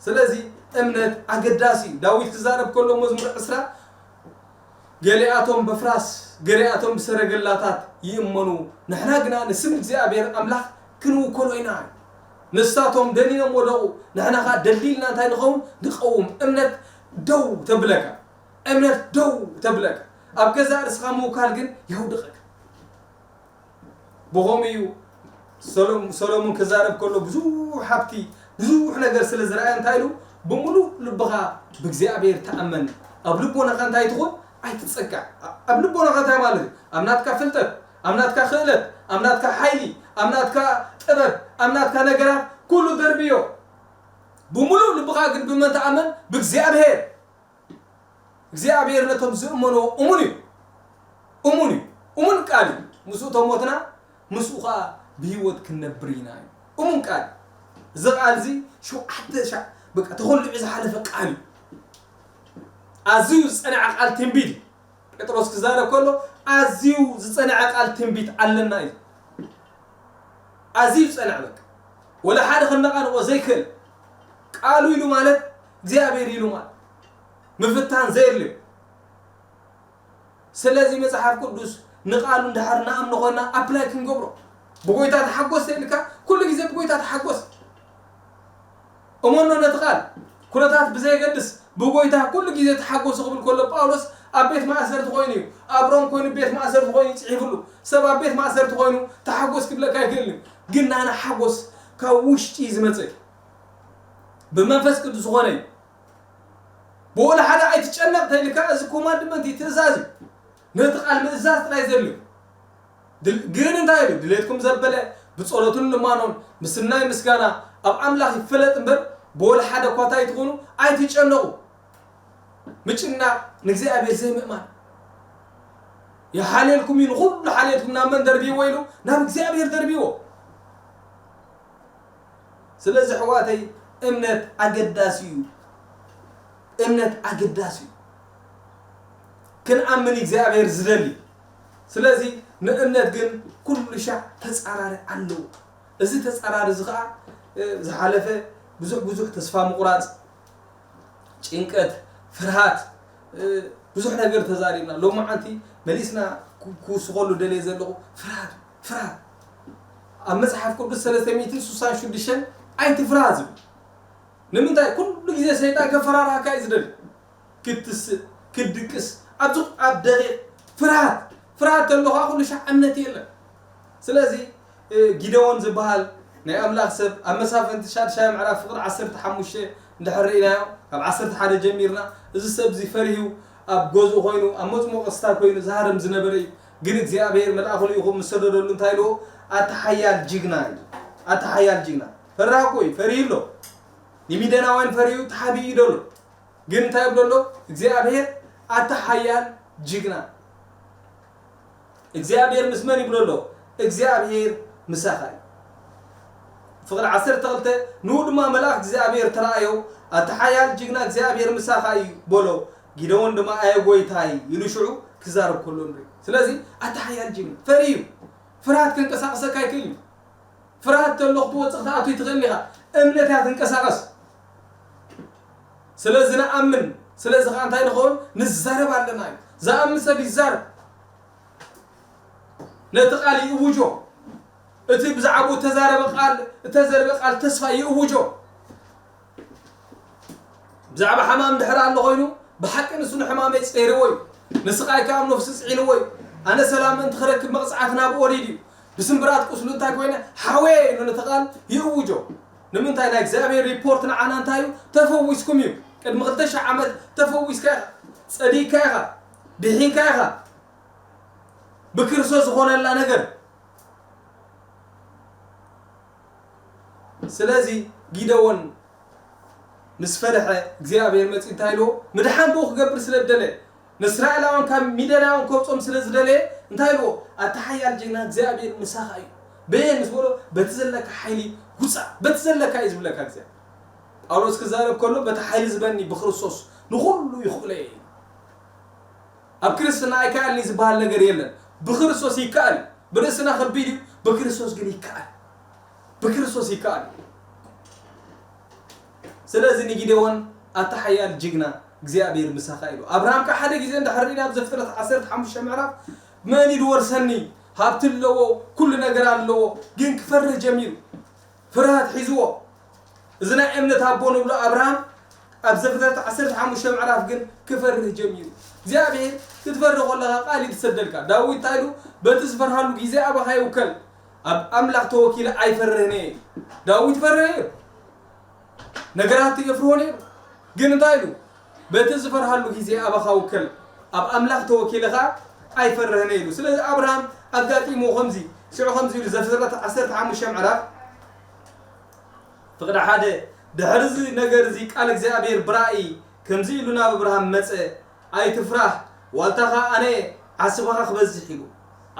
ስለዚ እምነት ኣገዳሲ እዩ። ዳዊት ክዛረብ ከሎ መዝሙር ዕስራ ገሊኣቶም በፍራስ ገሊኣቶም ብሰረገላታት ይእመኑ፣ ንሕና ግና ንስም እግዚኣብሔር ኣምላኽ ክንውከሎ ኢና። ንሳቶም ደኒኖም ወደቑ፣ ንሕና ኸኣ ደልዲልና እንታይ ንኸውን? ንቐውም። እምነት ደው ተብለካ፣ እምነት ደው ተብለካ። ኣብ ገዛእ ርእስኻ ምውካል ግን የውድቐካ። ብኸምኡ እዩ ሰሎም- ሰሎሞን ክዛረብ ከሎ ብዙሕ ሃብቲ ብዙሕ ነገር ስለ ዝረኣየ እንታይ ኢሉ? ብምሉእ ልብኻ ብእግዚኣብሔር ተኣመን። ኣብ ልቦናኻ እንታይ ትኹን? ኣይትጸጋዕ። ኣብ ልቦናኻ እንታይ ማለት እዩ? ኣብ ናትካ ፍልጠት፣ ኣብ ናትካ ክእለት፣ ኣብ ናትካ ሓይሊ፣ ኣብ ናትካ ጥበብ፣ ኣብ ናትካ ነገራት ኩሉ ደርብዮ። ብምሉእ ልብኻ ግን ብመን ተኣመን? ብእግዚኣብሔር። እግዚኣብሔር ነቶም ዝእመንዎ እሙን እዩ። እሙን እዩ። እሙን ቃል እዩ። ምስኡ ተሞትና ምስኡ ኸዓ ብህይወት ክንነብር ኢና እዩ። እሙን ቃል እዩ። እዚ ቃል እዚ ሸውዓተ ሻዕ በቃ ተኾሊዑ ዝሓለፈ ቃል እዩ። ኣዝዩ ዝጸንዐ ቃል ትንቢት እዩ። ጴጥሮስ ክዛረብ ከሎ ኣዝዩ ዝጸንዐ ቃል ትንቢት ኣለና እዩ። ኣዝዩ ዝጸንዐ በቃ ወላ ሓደ ክነቓንቆ ዘይክእል ቃሉ ኢሉ ማለት እግዚኣብሔር ኢሉ ማለት ምፍታን ዘየድልዮ። ስለዚ መጽሓፍ ቅዱስ ንቃሉ እንድሕር ንኣምኖ ኮይና ኣፕላይ ክንገብሮ ብጎይታ ተሓጎስ ተይልካ ኩሉ ግዜ ብጎይታ ተሓጎስ። እመኖ ነቲ ቃል ኩነታት ብዘየገድስ ብጎይታ ኩሉ ግዜ ተሓጎሱ ክብል ከሎ ጳውሎስ ኣብ ቤት ማእሰርቲ ኮይኑ እዩ። ኣብ ሮም ኮይኑ ቤት ማእሰርቲ ኮይኑ እዩ ጽሒፍሉ። ሰብ ኣብ ቤት ማእሰርቲ ኮይኑ ተሓጎስ ክብለካ ኣይክእልን እዩ። ግን ናና ሓጎስ ካብ ውሽጢ እዩ ዝመጽእ። ብመንፈስ ቅዱስ ዝኾነ እዩ። ብወላ ሓደ ኣይትጨነቕ ተይልካ እዚ ኮማንድመንት እዩ፣ ትእዛዝ እዩ። ነቲ ቃል ምእዛዝ ጥራይ ዘድልዩ። ድል- ግን እንታይ ኢሉ? ድሌትኩም ዘበለ ብጸሎትን ልማኖን ምስናይ ምስጋና ኣብ ኣምላኽ ይፈለጥ እምበር ብወላ ሓደ እኳ እንታይ ትኹኑ ኣይትጨነቑ። ምጭናቕ ንእግዚኣብሔር ዘይምእማን። ይሓልየልኩም እዩ፣ ንኹሉ ሓልየትኩም ናብ መን ደርብይዎ ኢሉ? ናብ እግዚኣብሔር ደርብይዎ። ስለዚ ኣሕዋተይ እምነት ኣገዳሲ እዩ። እምነት ኣገዳሲ እዩ። ክንኣምን እግዚኣብሔር ዝደሊ። ስለዚ ንእምነት ግን ኩሉ ሻዕ ተጻራሪ ኣለዎ። እዚ ተጻራሪ እዚ ኸዓ ዝሓለፈ ብዙሕ ብዙሕ ተስፋ ምቑራጽ፣ ጭንቀት፣ ፍርሃት፣ ብዙሕ ነገር ተዛሪብና። ሎማዓንቲ መሊስና ክውስኸሉ ደልየ ዘለኹ ፍርሃት፣ ፍርሃት። ኣብ መጽሓፍ ቅዱስ ሰለስተ ሚእትን ስሳን ሽዱሽተን ኣይትፍርሃ ዝብል። ንምንታይ? ኩሉ ግዜ ሰይጣን ከፈራርሃካ እዩ ዝደሊ። ክትስእ፣ ክትድቅስ፣ ኣብዚ ኣብ ደቂቕ ፍርሃት፣ ፍርሃት ተሎ ኸዓ ኩሉ ሻዕ እምነት የለን። ስለዚ ጊደዎን ዝበሃል ናይ ኣምላኽ ሰብ ኣብ መሳፍንቲ ሻድሻይ ምዕራፍ ፍቕዲ ዓሰርተ ሓሙሽተ እንድሕር ርኢናዮ፣ ካብ ዓሰርተ ሓደ ጀሚርና፣ እዚ ሰብ እዚ ፈሪሁ ኣብ ገዝኡ ኮይኑ ኣብ መጽሞቕ ስታ ኮይኑ ዝሃርም ዝነበረ እዩ። ግን እግዚኣብሔር መልኣኹ ልኢኹ ምስ ሰደደሉ እንታይ ኢልዎ? ኣታ ሓያል ጅግና እዩ። ኣታ ሓያል ጅግና። ፈራህ እኮ እዩ፣ ፈሪሁ ኣሎ። ንሚደናውያን ፈሪሁ ተሓቢኡ እዩ ደሎ። ግን እንታይ ይብሎ ኣሎ እግዚኣብሔር? ኣታ ሓያል ጅግና እግዚኣብሔር ምስ መን ይብሎ ኣሎ? እግዚኣብሔር ምሳኻ እዩ። ፍቕዲ ዓሰርተ ክልተ ንኡ ድማ መልኣኽ እግዚኣብሔር ተራእዮ፣ ኣታ ሓያል ጅግና እግዚኣብሔር ምሳኻ እዩ በሎ። ጊደዎን ድማ ኣየ ጐይታይ ኢሉ ሽዑ ክዛረብ ከሎ ንርኢ። ስለዚ ኣታ ሓያል ጅግና ፈሪሁ እዩ። ፍርሃት ከንቀሳቕሰካ ኣይክእል እዩ። ፍርሃት ተሎ ክትወፅእ ክትኣቱ ትኽእል ኢኻ። እምነት እያ ትንቀሳቐስ። ስለዚ ንኣምን፣ ስለዚ ኸዓ እንታይ ንኸውን? ንዛረብ ኣለና እዩ። ዝኣምን ሰብ ይዛረብ። ነቲ ቃል ይእውጆ። እቲ ብዛዕባኡ እተዛረበ ቃል፣ እተዘርበ ቃል ተስፋ ይእውጆ። ብዛዕባ ሕማም ድሕር ኣሎ ኮይኑ፣ ብሓቂ ንሱ ንሕማመይ ጸይርዎ እዩ። ንስቓይ ከኣ ኣብ ነፍሱ ጽዒንዎ እዩ። ኣነ ሰላም ምእንቲ ክረክብ መቕጻዕቲ ናብኡ ወሪዱ እዩ። ብስምብራት ቁስሉ እንታይ ኮይነ? ሓወየ ኢሉ ነቲ ቃል ይእውጆ። ንምንታይ? ናይ እግዚኣብሔር ሪፖርት ንዓና እንታይ እዩ? ተፈዊስኩም እዩ። ቅድሚ ክልተ ሽሕ ዓመት ተፈዊስካ ኢኻ፣ ጸዲግካ ኢኻ፣ ድሒንካ ኢኻ። ብክርስቶስ ዝኾነላ ነገር። ስለዚ ጊደዎን ምስ ፈርሐ እግዚኣብሔር መጺኡ እንታይ ኢልዎ? ምድሓን ብኡ ክገብር ስለ ዝደለ፣ ንእስራኤላውያን ካብ ሚድያናውያን ከውጾም ስለ ዝደለየ እንታይ ኢልዎ? ኣታ ሓያል ጅግና እግዚኣብሔር ምሳኻ እዩ። በየ ምስ በሎ በቲ ዘለካ ሓይሊ ውጻእ፣ በቲ ዘለካ እዩ ዝብለካ እግዚኣብሔር። ጳውሎስ ክዛረብ ከሎ በቲ ሓይሊ ዝበኒ ብክርስቶስ ንኹሉ ይኽእሎ እየ። ኣብ ክርስትና ኣይከኣልን ዝበሃል ነገር የለን። ብክርስቶስ ይከኣል። ብርእስና ከቢድ እዩ፣ ብክርስቶስ ግን ይከኣል። ብክርስቶስ ይከኣል። ስለዚ ንጊደዎን ኣታ ሓያል ጅግና እግዚኣብሔር ምሳኻ ኢሉ። ኣብርሃም ከ ሓደ ግዜ እንድሕር ርኢና ኣብ ዘፍጥረት ዓሰርተ ሓሙሽተ ምዕራፍ መን እዩ ዝወርሰኒ? ሃብቲ ኣለዎ፣ ኩሉ ነገር ኣለዎ፣ ግን ክፈርህ ጀሚሩ። ፍርሃት ሒዝዎ። እዚ ናይ እምነት ኣቦ ንብሎ ኣብርሃም ኣብ ዘፍጥረት ዓሰርተ ሓሙሽተ ምዕራፍ ግን ክፈርህ ጀሚሩ። እግዚኣብሔር ክትፈርህ ከለኻ ቃል እዩ ዝሰደልካ። ዳዊት እንታይ ኢሉ? በቲ ዝፈርሃሉ ግዜ ኣባኻ ይውከል። ኣብ ኣምላኽ ተወኪለ ኣይፈርህን እየ። ዳዊት ፈርህ ነይሩ። ነገራት የፍርሆ ነይሩ። ግን እንታይ ኢሉ? በቲ ዝፈርሃሉ ግዜ ኣባኻ ውከል። ኣብ ኣምላኽ ተወኪለ ኸኣ ኣይፈርህን እየ ኢሉ። ስለዚ ኣብርሃም ኣጋጢምዎ ከምዚ፣ ሽዑ ከምዚ ኢሉ ዘፍጥረት ዓሰርተ ሓሙሽተ ምዕራፍ ፍቕዲ ሓደ፣ ድሕሪ እዚ ነገር እዚ ቃል እግዚኣብሔር ብራእይ ከምዚ ኢሉ ናብ ኣብርሃም መጸ፣ ኣይትፍራህ፣ ዋልታኻ ኣነ ዓስብኻ ክበዝሕ ኢሉ።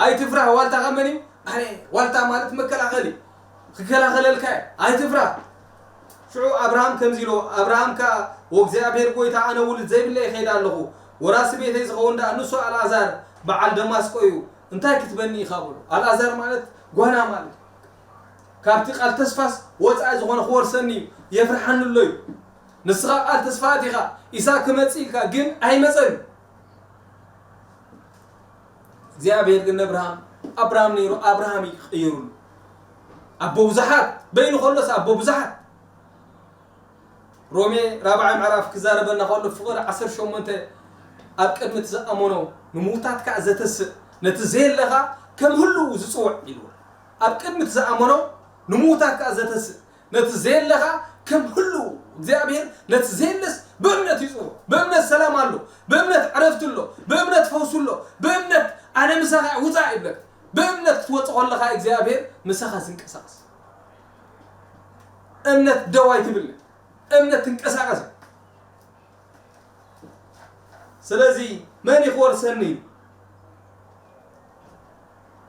ኣይትፍራህ፣ ዋልታኻ መን እዩ? ኣነ። ዋልታ ማለት መከላኸሊ፣ ክከላኸለልካ እዩ። ኣይትፍራህ። ሽዑ ኣብርሃም ከምዚ ኢሎ፣ ኣብርሃም ከኣ፣ "ወእግዚኣብሔር ጐይታ፣ ኣነ ውሉድ ዘይብለይ እኸይድ ኣለኹ፣ ወራሲ ቤተይ ዝኸውን ደኣ ንሱ ኣልኣዛር በዓል ደማስቆ እዩ፣ እንታይ ክትበኒ ኢኻ?" በሎ። ኣልኣዛር ማለት ጓና ማለት እዩ። ካብቲ ቃል ተስፋስ ወጻኢ ዝኾነ ክወርሰኒ እዩ፣ የፍርሓኒ ኣሎ እዩ። ንስኻ ቃል ተስፋ ኣቲኻ፣ ኢሳቅ ክመጽእ ኢልካ፣ ግን ኣይመጸን። እግዚኣብሔር ግን ነብርሃም፣ ኣብርሃም ነይሩ፣ ኣብርሃም እዩ ቀይሩሉ። ኣቦ ብዙሓት፣ በይኑ ከሎስ ኣቦ ብዙሓት። ሮሜ ራብዓይ ምዕራፍ ክዛረበና ከሎ ፍቕሪ ዓሰርተ ሸሞንተ ኣብ ቅድሚ እቲ ዝኣመኖ ንምዉታት ከኣ ዘተስእ፣ ነቲ ዘየለ ከኣ ከም ህልው ዝጽውዕ ኢልዎ። ኣብ ቅድሚ እቲ ዝኣመኖ ንምዉታት ከኣ ዘተስእ፣ ነቲ ዘየለ ከኣ ከም ህልው፣ እግዚኣብሔር ነቲ ዘየለስ ብእምነት ይጽውዖ። ብእምነት ሰላም ኣሎ፣ ብእምነት ዕረፍቲ ኣሎ፣ ብእምነት ፈውሲ ኣሎ፣ ብእምነት ኣነ ምሳኻ ውጻእ ይብለካ። ብእምነት ክትወጽእ ከለኻ እግዚኣብሔር ምሳኻ ዝንቀሳቐስ። እምነት ደው ኣይትብል፣ እምነት ትንቀሳቐስ። ስለዚ መን እዩ ክወርሰኒ?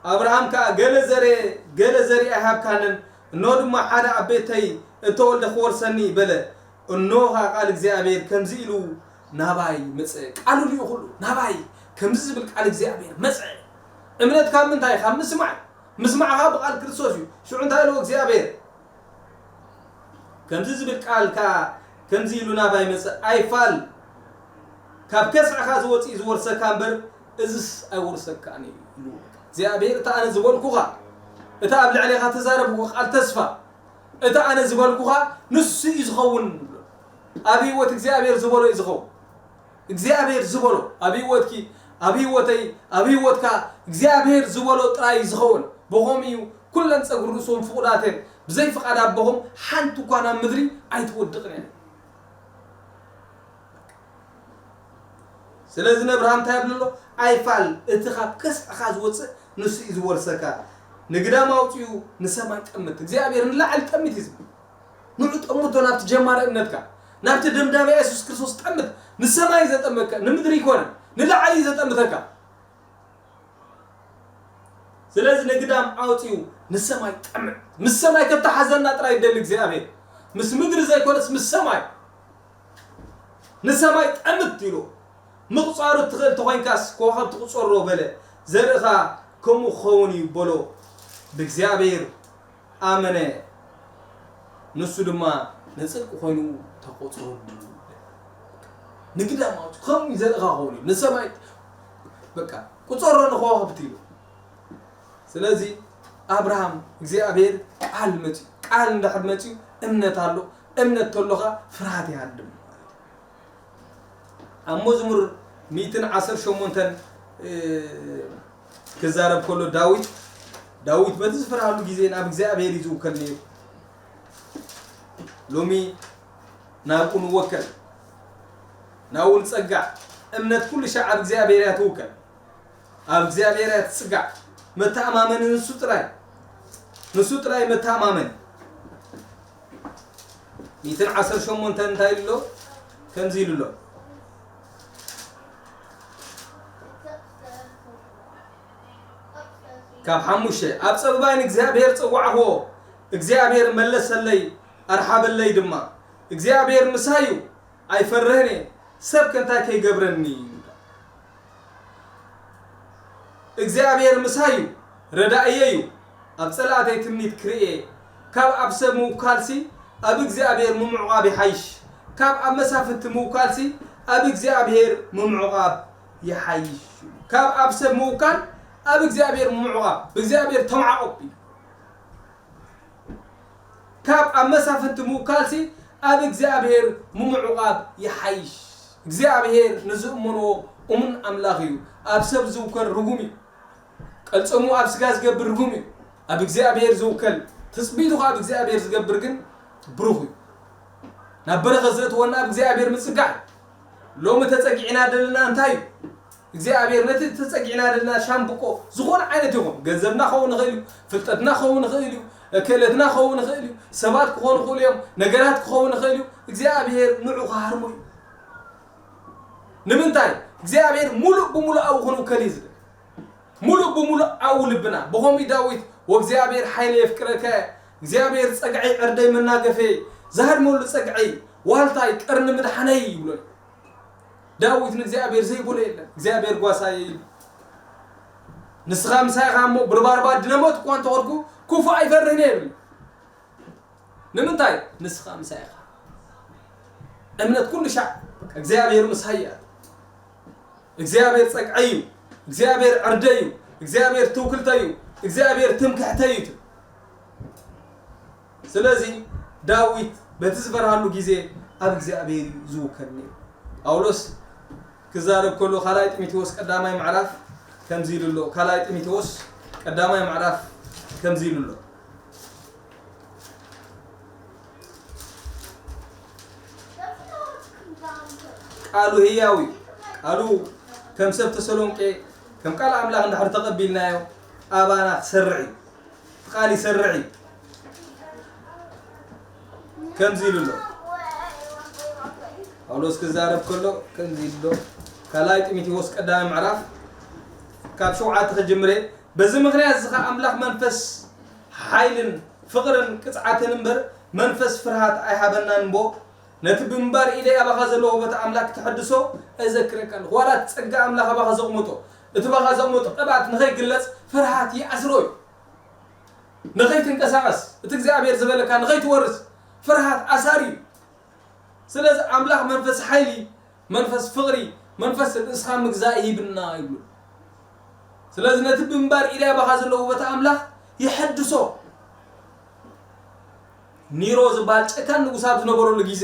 ኣብርሃም ከኣ፣ "ገለ ዘርኤ፣ ገለ ዘርኢ ኣይሃብካንን፣ እንሆ ድማ ሓደ ኣብ ቤተይ እተወልደ ክወርሰኒ" በለ። እንሆ ከኣ ቃል እግዚኣብሔር ከምዚ ኢሉ ናባይ መጸ። ቃሉ ልኢኹሉ ናባይ ከምዚ ዝብል ቃል እግዚኣብሔር መጸ። እምነት ካብ ምንታይ? ካብ ምስማዕ። ምስማዕ ከኣ ብቃል ክርስቶስ እዩ። ሽዑ እንታይ ኢልዎ እግዚኣብሔር? ከምዚ ዝብል ቃል ከኣ ከምዚ ኢሉ ናባይ መጸ፣ "ኣይፋል፣ ካብ ከስዕኻ ዝወጽእ እዩ ዝወርሰካ እምበር፣ እዝስ ኣይወርሰካን እዩ" ኢሉ። እግዚኣብሔር፣ "እቲ ኣነ ዝበልኩኻ፣ እቲ ኣብ ልዕሌኻ ተዛረብኩ ቃል ተስፋ፣ እቲ ኣነ ዝበልኩኻ ንሱ እዩ ዝኸውን" ይብሎ። ኣብ ህይወት እግዚኣብሔር ዝበሎ እዩ ዝኸውን። እግዚኣብሔር ዝበሎ ኣብ ህይወትኪ፣ ኣብ ህይወተይ፣ ኣብ ህይወትካ እግዚኣብሔር ዝበሎ ጥራይ እዩ ዝኸውን። ብኸምኡ እዩ ኩለን ጸጉሪ ርእሶም ፍቑዳት እየን። ብዘይ ፍቓድ ኣቦኹም ሓንቲ እኳ ናብ ምድሪ ኣይትወድቕን እያ። ስለዚ ነብርሃም እንታይ ይብል ኣሎ? "ኣይፋል፣ እቲ ካብ ከስዕኻ ዝወጽእ ንሱ እዩ ዝወርሰካ። ንግዳም ኣውጺኡ ንሰማይ ጠምት።" እግዚኣብሔር ንላዕሊ ጠምት እዩ ዝብል። ንዑ ጠምቶ ናብቲ ጀማሪ እምነትካ፣ ናብቲ ደምዳሚ የሱስ ክርስቶስ ጠምት። ንሰማይ ዘጠመካ፣ ንምድሪ ይኮነ፣ ንላዕሊ ዘጠምተካ። ስለዚ ንግዳም ኣውጺኡ ንሰማይ ጠምት። ምስ ሰማይ ከተሓዘና ጥራይ ይደሊ እግዚኣብሔር። ምስ ምድሪ ዘይኮነስ ምስ ሰማይ። ንሰማይ ጠምት ኢሉ። ምቑጻሩ እትኽእል ተኾይንካስ ኮኸብ ትቑጸሮ በለ። ዘርእኻ ከምኡ ክኸውን እዩ በሎ። ብእግዚኣብሔር ኣመነ፣ ንሱ ድማ ንጽድቂ ኮይኑ ተቖጽረሉ። ንግዳማት ከምኡ ዘርእኻ ክኸውን እዩ። ንሰማይ በቃ ቁጸሮ ንኸዋኽብቲ ኢሉ። ስለዚ ኣብርሃም እግዚኣብሔር ቃል መጺኡ፣ ቃል እንድሕር መጺኡ እምነት ኣሎ። እምነት ተሎኻ ፍርሃት ይሃድም ማለት እዩ። ኣብ መዝሙር ሚእትን ዓሰርተ ሸሞንተን፣ እ፣ ክዛረብ ከሎ ዳዊት፣ ዳዊት በቲ ዝፈርሃሉ ግዜ ናብ እግዚኣብሔር እዩ ዝውከል ነይሩ። ሎሚ ናብኡ ንወከል፣ ናብኡ ንጸጋዕ። እምነት ኩሉ ሻዕ ኣብ እግዚኣብሔር እያ ትውከል። ኣብ እግዚኣብሔር እያ ትጽጋዕ። መተኣማመኒ ንሱ ጥራይ፣ ንሱ ጥራይ መተኣማመኒ። ሚእትን ዓሰርተ ሸሞንተን እንታይ ኢሉ ኣሎ? ከምዚ ኢሉ ኣሎ። ካብ ሓሙሽተ፣ ኣብ ጸበባይ ንእግዚኣብሔር ጸዋዕኽዎ፣ እግዚኣብሔር መለሰለይ፣ ኣርሓበለይ ድማ። እግዚኣብሔር ምሳይ እዩ፣ ኣይፈርህን እየ፣ ሰብ ከ እንታይ ከይገብረኒ? እግዚኣብሔር ምሳይ እዩ፣ ረዳእየይ እዩ፣ ኣብ ጸላእተይ ትምኒት ክርእየ። ካብ ኣብ ሰብ ምውካልሲ ኣብ እግዚኣብሔር ምምዕቋብ ይሓይሽ። ካብ ኣብ መሳፍንቲ ምውካልሲ ኣብ እግዚኣብሔር ምምዕቋብ ይሓይሽ። ካብ ኣብ ሰብ ምውካል ኣብ እግዚኣብሔር ምምዕቋብ፣ ብእግዚኣብሔር ተማዕቆብ እዩ። ካብ ኣብ መሳፍንቲ ምውካልሲ ኣብ እግዚኣብሔር ምምዕቋብ ይሓይሽ። እግዚኣብሔር ንዝእመንዎ እሙን ኣምላኽ እዩ። ኣብ ሰብ ዝውከል ርጉም እዩ። ቀልጸሙ ኣብ ስጋ ዝገብር ርጉም እዩ። ኣብ እግዚኣብሔር ዝውከል፣ ትጽቢቱ ኸኣ ኣብ እግዚኣብሔር ዝገብር ግን ብሩኽ እዩ። ናብ በረኸት ዘእትወና ኣብ እግዚኣብሔር ምጽጋዕ እዩ። ሎሚ ተጸጊዕና ዘለና እንታይ እዩ? እግዚኣብሔር ነቲ ተጸጊዕና ዘለና ሻምብቆ ዝኾነ ዓይነት ይኹን፣ ገንዘብና ክኸውን ይኽእል እዩ፣ ፍልጠትና ክኸውን ይኽእል እዩ፣ ክእለትና ክኸውን ይኽእል እዩ፣ ሰባት ክኾኑ ይኽእሉ እዮም፣ ነገራት ክኸውን ይኽእል እዩ። እግዚኣብሔር ንዑ ክሃርሞ እዩ። ንምንታይ? እግዚኣብሔር ሙሉእ ብሙሉእ ኣብኡ ክንውከል እዩ ዝብል። ሙሉእ ብሙሉእ ኣብኡ ልብና። ብኸምኡ ዳዊት፣ "ወእግዚኣብሔር ሓይለ የፍቅረከ፣ እግዚኣብሔር ጸግዐይ ዕርደይ መናገፌ፣ ዝሃድመሉ ጸግዐይ፣ ዋልታይ ቀርኒ ምድሓነይ" ይብሎ። ዳዊት ንእግዚኣብሔር ዘይብሎ የለን። እግዚኣብሔር ጓሳየ እዩ። ንስኻ ምሳይ ኢኻ እሞ ብርባርባ ድነሞት እኳ እንተኾንኩ ክፉእ ኣይፈርህን እየ ይብል። ንምንታይ? ንስኻ ምሳይ ኢኻ። እምነት ኩሉ ሻዕ እግዚኣብሔር ምሳይ እያ። እግዚኣብሔር ጸግዐይ እዩ። እግዚኣብሔር ዕርደይ እዩ። እግዚኣብሔር ትውክልተይ እዩ። እግዚኣብሔር ትምክሕተይ እዩ። ስለዚ ዳዊት በቲ ዝፈርሃሉ ግዜ ኣብ እግዚኣብሔር እዩ ዝውከል ነይሩ። ጳውሎስ ክዛረብ ከሎ ካልኣይ ጢሞቴዎስ ቀዳማይ ምዕራፍ ከምዚ ኢሉ ኣሎ። ካልኣይ ጢሞቴዎስ ቀዳማይ ምዕራፍ ከምዚ ኢሉ ኣሎ። ቃሉ ህያው እዩ። ቃሉ ከም ሰብ ተሰሎንቄ፣ ከም ቃል ኣምላኽ እንድሕር ተቐቢልናዮ፣ ኣባና ክሰርዕ እዩ። እቲ ቃል ይሰርዕ እዩ። ከምዚ ኢሉ ኣሎ። ጳውሎስ ክዛረብ ከሎ ከምዚ ኢሉ ኣሎ። ካልኣይ ጢሞቴዎስ ቀዳማይ ምዕራፍ ካብ ሸውዓተ ክጅምር እየ። በዚ ምኽንያት እዚ ኸኣ ኣምላኽ መንፈስ ሓይልን ፍቕርን ቅጽዓትን እምበር መንፈስ ፍርሃት ኣይሃበናን እምቦ፣ ነቲ ብምንባር ኢደይ ኣባኻ ዘለዎ በታ ኣምላኽ ክትሕድሶ እዘክረካ ኣለኹ። ዋላ እቲ ጸጋ ኣምላኽ ኣባኻ ዘቕመጦ፣ እቲ ባኻ ዘቕመጦ ቅብኣት ንኸይግለጽ ፍርሃት ይኣስሮ እዩ። ንኸይትንቀሳቐስ፣ እቲ እግዚኣብሔር ዝበለካ ንኸይትወርስ ፍርሃት ኣሳሪ እዩ። ስለዚ ኣምላኽ መንፈስ ሓይሊ፣ መንፈስ ፍቕሪ፣ መንፈስ ርእስኻ ምግዛእ ይህብና ይብሉ። ስለዚ ነቲ ብምንባር ኢደይ ኣባኻ ዘለዎ በታ ኣምላኽ ይሐድሶ። ኒሮ ዝበሃል ጨካን ንጉስ ኣብ ዝነበረሉ ግዜ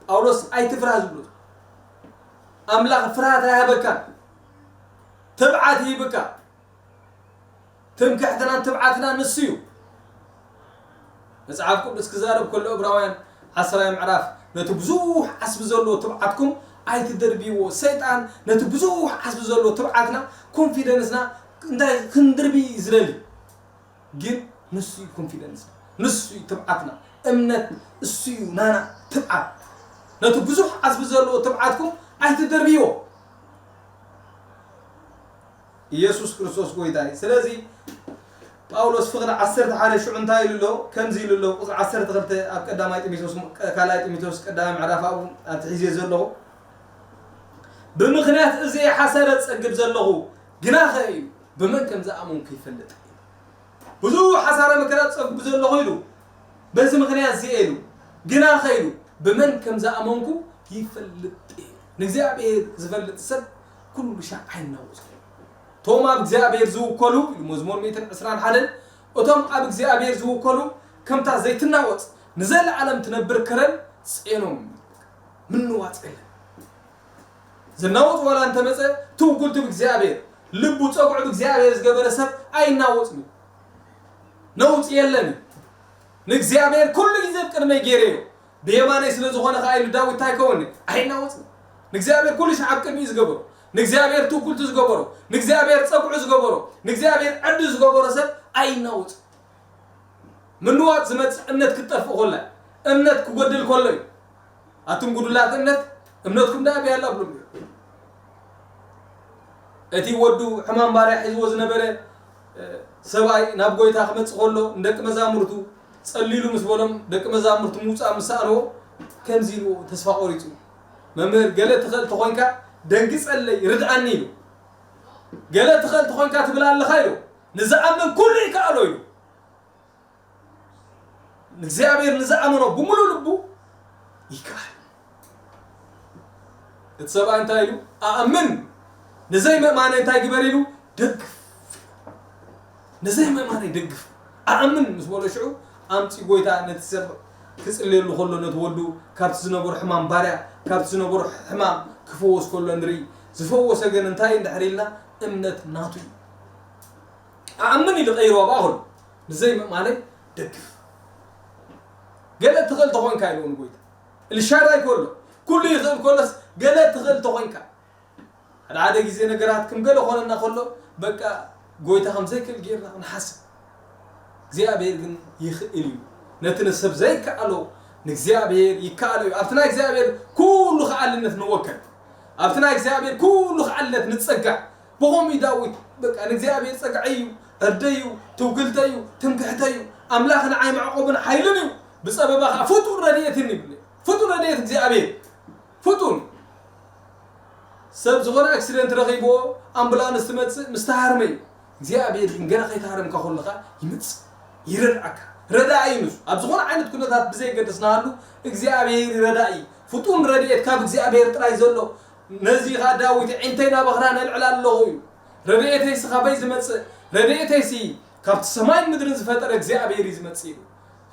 ጳውሎስ ኣይትፍራህ ዝብሎ። ኣምላኽ ፍርሃት ኣይሃበካን። ትብዓት ይህብካ። ትምክሕትናን ትብዓትና ንሱ እዩ። መጽሓፍ ቅዱስ ክዛረብ ከሎ ዕብራውያን ዓስራይ ምዕራፍ ነቲ ብዙሕ ዓስቢ ዘለዎ ትብዓትኩም ኣይትደርብይዎ። ሰይጣን ነቲ ብዙሕ ዓስቢ ዘለዎ ትብዓትና፣ ኮንፊደንስና እንታይ ክንድርቢ እዩ ዝደሊ። ግን ንሱ እዩ ኮንፊደንስ፣ ንሱ እዩ ትብዓትና። እምነት እሱ እዩ ናና ትብዓት። ነቲ ብዙሕ ዓስቢ ዘለዎ ትብዓትኩም ኣይትደርብይዎ። ኢየሱስ ክርስቶስ ጎይታ እዩ። ስለዚ ጳውሎስ ፍቕሪ ዓሰርተ ሓደ ሽዑ እንታይ ኢሉ ኣሎ? ከምዚ ኢሉ ኣሎ፣ ቁጽሪ ዓሰርተ ክልተ ኣብ ቀዳማይ ጢሞቴዎስ፣ ካልኣይ ጢሞቴዎስ ቀዳማይ ምዕራፍ ኣብኡ ኣብቲ ሒዜ ዘለኹ። "ብምኽንያት እዚ ሓሳረ ጸግብ ዘለኹ፣ ግናኸ" እዩ፣ "ብመን ከም ዝኣመንኩ ይፈልጥ እዩ። ብዙሕ ሓሳረ መከራ ጸግብ ዘለኹ" ኢሉ፣ በዚ ምኽንያት እዚ ኢሉ፣ "ግናኸ" ኢሉ፣ "ብመን ከም ዝኣመንኩ ይፈልጥ እዩ" ንእግዚኣብሔር ዝፈልጥ ሰብ ኩሉ ሻዕ ኣይናወጽ። እቶም ኣብ እግዚኣብሔር ዝውከሉ፣ ኢሉ መዝሙር ሚእትን ዕስራን ሓደን፣ እቶም ኣብ እግዚኣብሔር ዝውከሉ ከምታ ዘይትናወጽ ንዘለዓለም ትነብር ከረን ጽዮኖም። ምንዋጽ የለን። ዝናወጽ ዋላ እንተመጸ፣ ትውክልቱ ብእግዚኣብሔር፣ ልቡ ጸጉዑ ብእግዚኣብሔር ዝገበረ ሰብ ኣይናወጽን እዩ። ነውጽ የለን እዩ። ንእግዚኣብሔር ኩሉ ግዜ ኣብ ቅድመይ ገይረዮ፣ ብየማነይ ስለ ዝኾነ ከኣ ኢሉ ዳዊት እንታይ ይከውን? ኣይናወጽን። ንእግዚኣብሔር ኩሉ ሻዕ ኣብ ቅድሚኡ ዝገበሮ፣ ንእግዚኣብሔር ትውክልቱ ዝገበሮ፣ ንእግዚኣብሔር ጸጉዑ ዝገበሮ፣ ንእግዚኣብሔር ዕዱ ዝገበሮ ሰብ ኣይናወጽን። ምንዋጽ ዝመጽእ እምነት ክትጠፍእ ከላ፣ እምነት ክጎድል ከሎ እዩ። ኣቱም ጉዱላት እምነት፣ እምነትኩም ደኣ ኣበይ ኣላ ብሎም ነይሩ። እቲ ወዱ ሕማም ባርያ ሒዝዎ ዝነበረ፣ እ፣ ሰብኣይ ናብ ጎይታ ክመጽእ ከሎ፣ ንደቂ መዛሙርቱ ጸልይሉ ምስ በሎም፣ ደቂ መዛሙርቱ ምውጻእ ምስ ሰኣንዎ፣ ከምዚ ኢልዎ ተስፋ ቆሪጹ፣ "መምህር፣ ገለ ትኽእል ተኾይንካ ደንግጸለይ፣ ርድኣኒ" ኢሉ። "ገለ ትኽእል ተኾይንካ ትብል ኣለኻ" ኢሉ። "ንዝኣምን ኩሉ ይከኣሎ" ኢሉ። ንእግዚኣብሔር ንዝኣመኖ ብምሉእ ልቡ ይከኣል። እቲ ሰብኣይ እንታይ ኢሉ? "ኣኣምን፣ ንዘይምእማነይ እንታይ ግበር?" ኢሉ፣ "ደግፍ። ንዘይምእማነይ ደግፍ። ኣኣምን" ምስ በሎ ሽዑ ኣምጺ ጎይታ ነቲ ሰብ ክጽልየሉ ከሎ ነቲ ወዱ ካብቲ ዝነበሮ ሕማም ባርያ፣ ካብቲ ዝነበሮ ሕማም ክፈወስ ከሎ ንርኢ። ዝፈወሰ ግን እንታይ እንድሕር ኢልና እምነት ናቱ እዩ። "ኣኣምን" ኢሉ ቀይርዋ ብኣኹል። "ንዘይምእማነይ ደግፍ። ገለ ትኽእል ተኾንካ" ኢልዎ ንጎይታ። ኤልሻዳይ ከሎ፣ ኩሉ ይኽእል ከሎስ፣ "ገለ ትኽእል ተኾንካ"። ሓደ ሓደ ግዜ ነገራት ከም ገለ ኾነና ከሎ፣ በቃ ጎይታ ከም ዘይክእል ጌርና ንሓስብ። እግዚኣብሔር ግን ይኽእል እዩ። ነቲ ንሰብ ዘይከኣሎ ንእግዚኣብሔር ይከኣሎ እዩ። ኣብቲ ናይ እግዚኣብሔር ኩሉ ከኣልነት ንወከል። ኣብቲ ናይ እግዚኣብሔር ኩሉ ከኣልነት ንጸጋዕ። ብኸምኡ ዳዊት በቃ ንእግዚኣብሔር ጸግዐይ እዩ፣ ዕርደይ እዩ፣ ትውክልተይ እዩ፣ ትምክሕተይ እዩ። ኣምላኽ ንዓይ መዕቆብን ሓይልን እዩ። ብጸበባ ኸዓ ፍጡር ረድኤትን ይብል። ፍጡር ረድኤት እግዚኣብሔር። ፍጡር። ሰብ ዝኾነ ኣክሲደንት ረኺብዎ ኣምቡላንስ ትመጽእ ምስ ተሃርመ እዩ። እግዚኣብሔር ግን ገና ከይተሃረምካ ከለኻ ይመጽእ፣ ይረድኣካ። ረዳኢ እዩ ንሱ። ኣብ ዝኾነ ዓይነት ኩነታት ብዘየገድስ ንሃሉ እግዚኣብሔር ረዳኢ። ፍጡን ረድኤት ካብ እግዚኣብሔር ጥራይ ዘሎ። ነዚ ኸኣ ዳዊት "ኣዒንተይ ናብ ኣኽራን ኣልዕል ኣለኹ" እዩ። "ረድኤተይሲ ካበይ ዝመጽእ? ረድኤተይሲ ካብቲ ሰማይን ምድርን ዝፈጠረ እግዚኣብሔር እዩ ዝመጽእ" ኢሉ።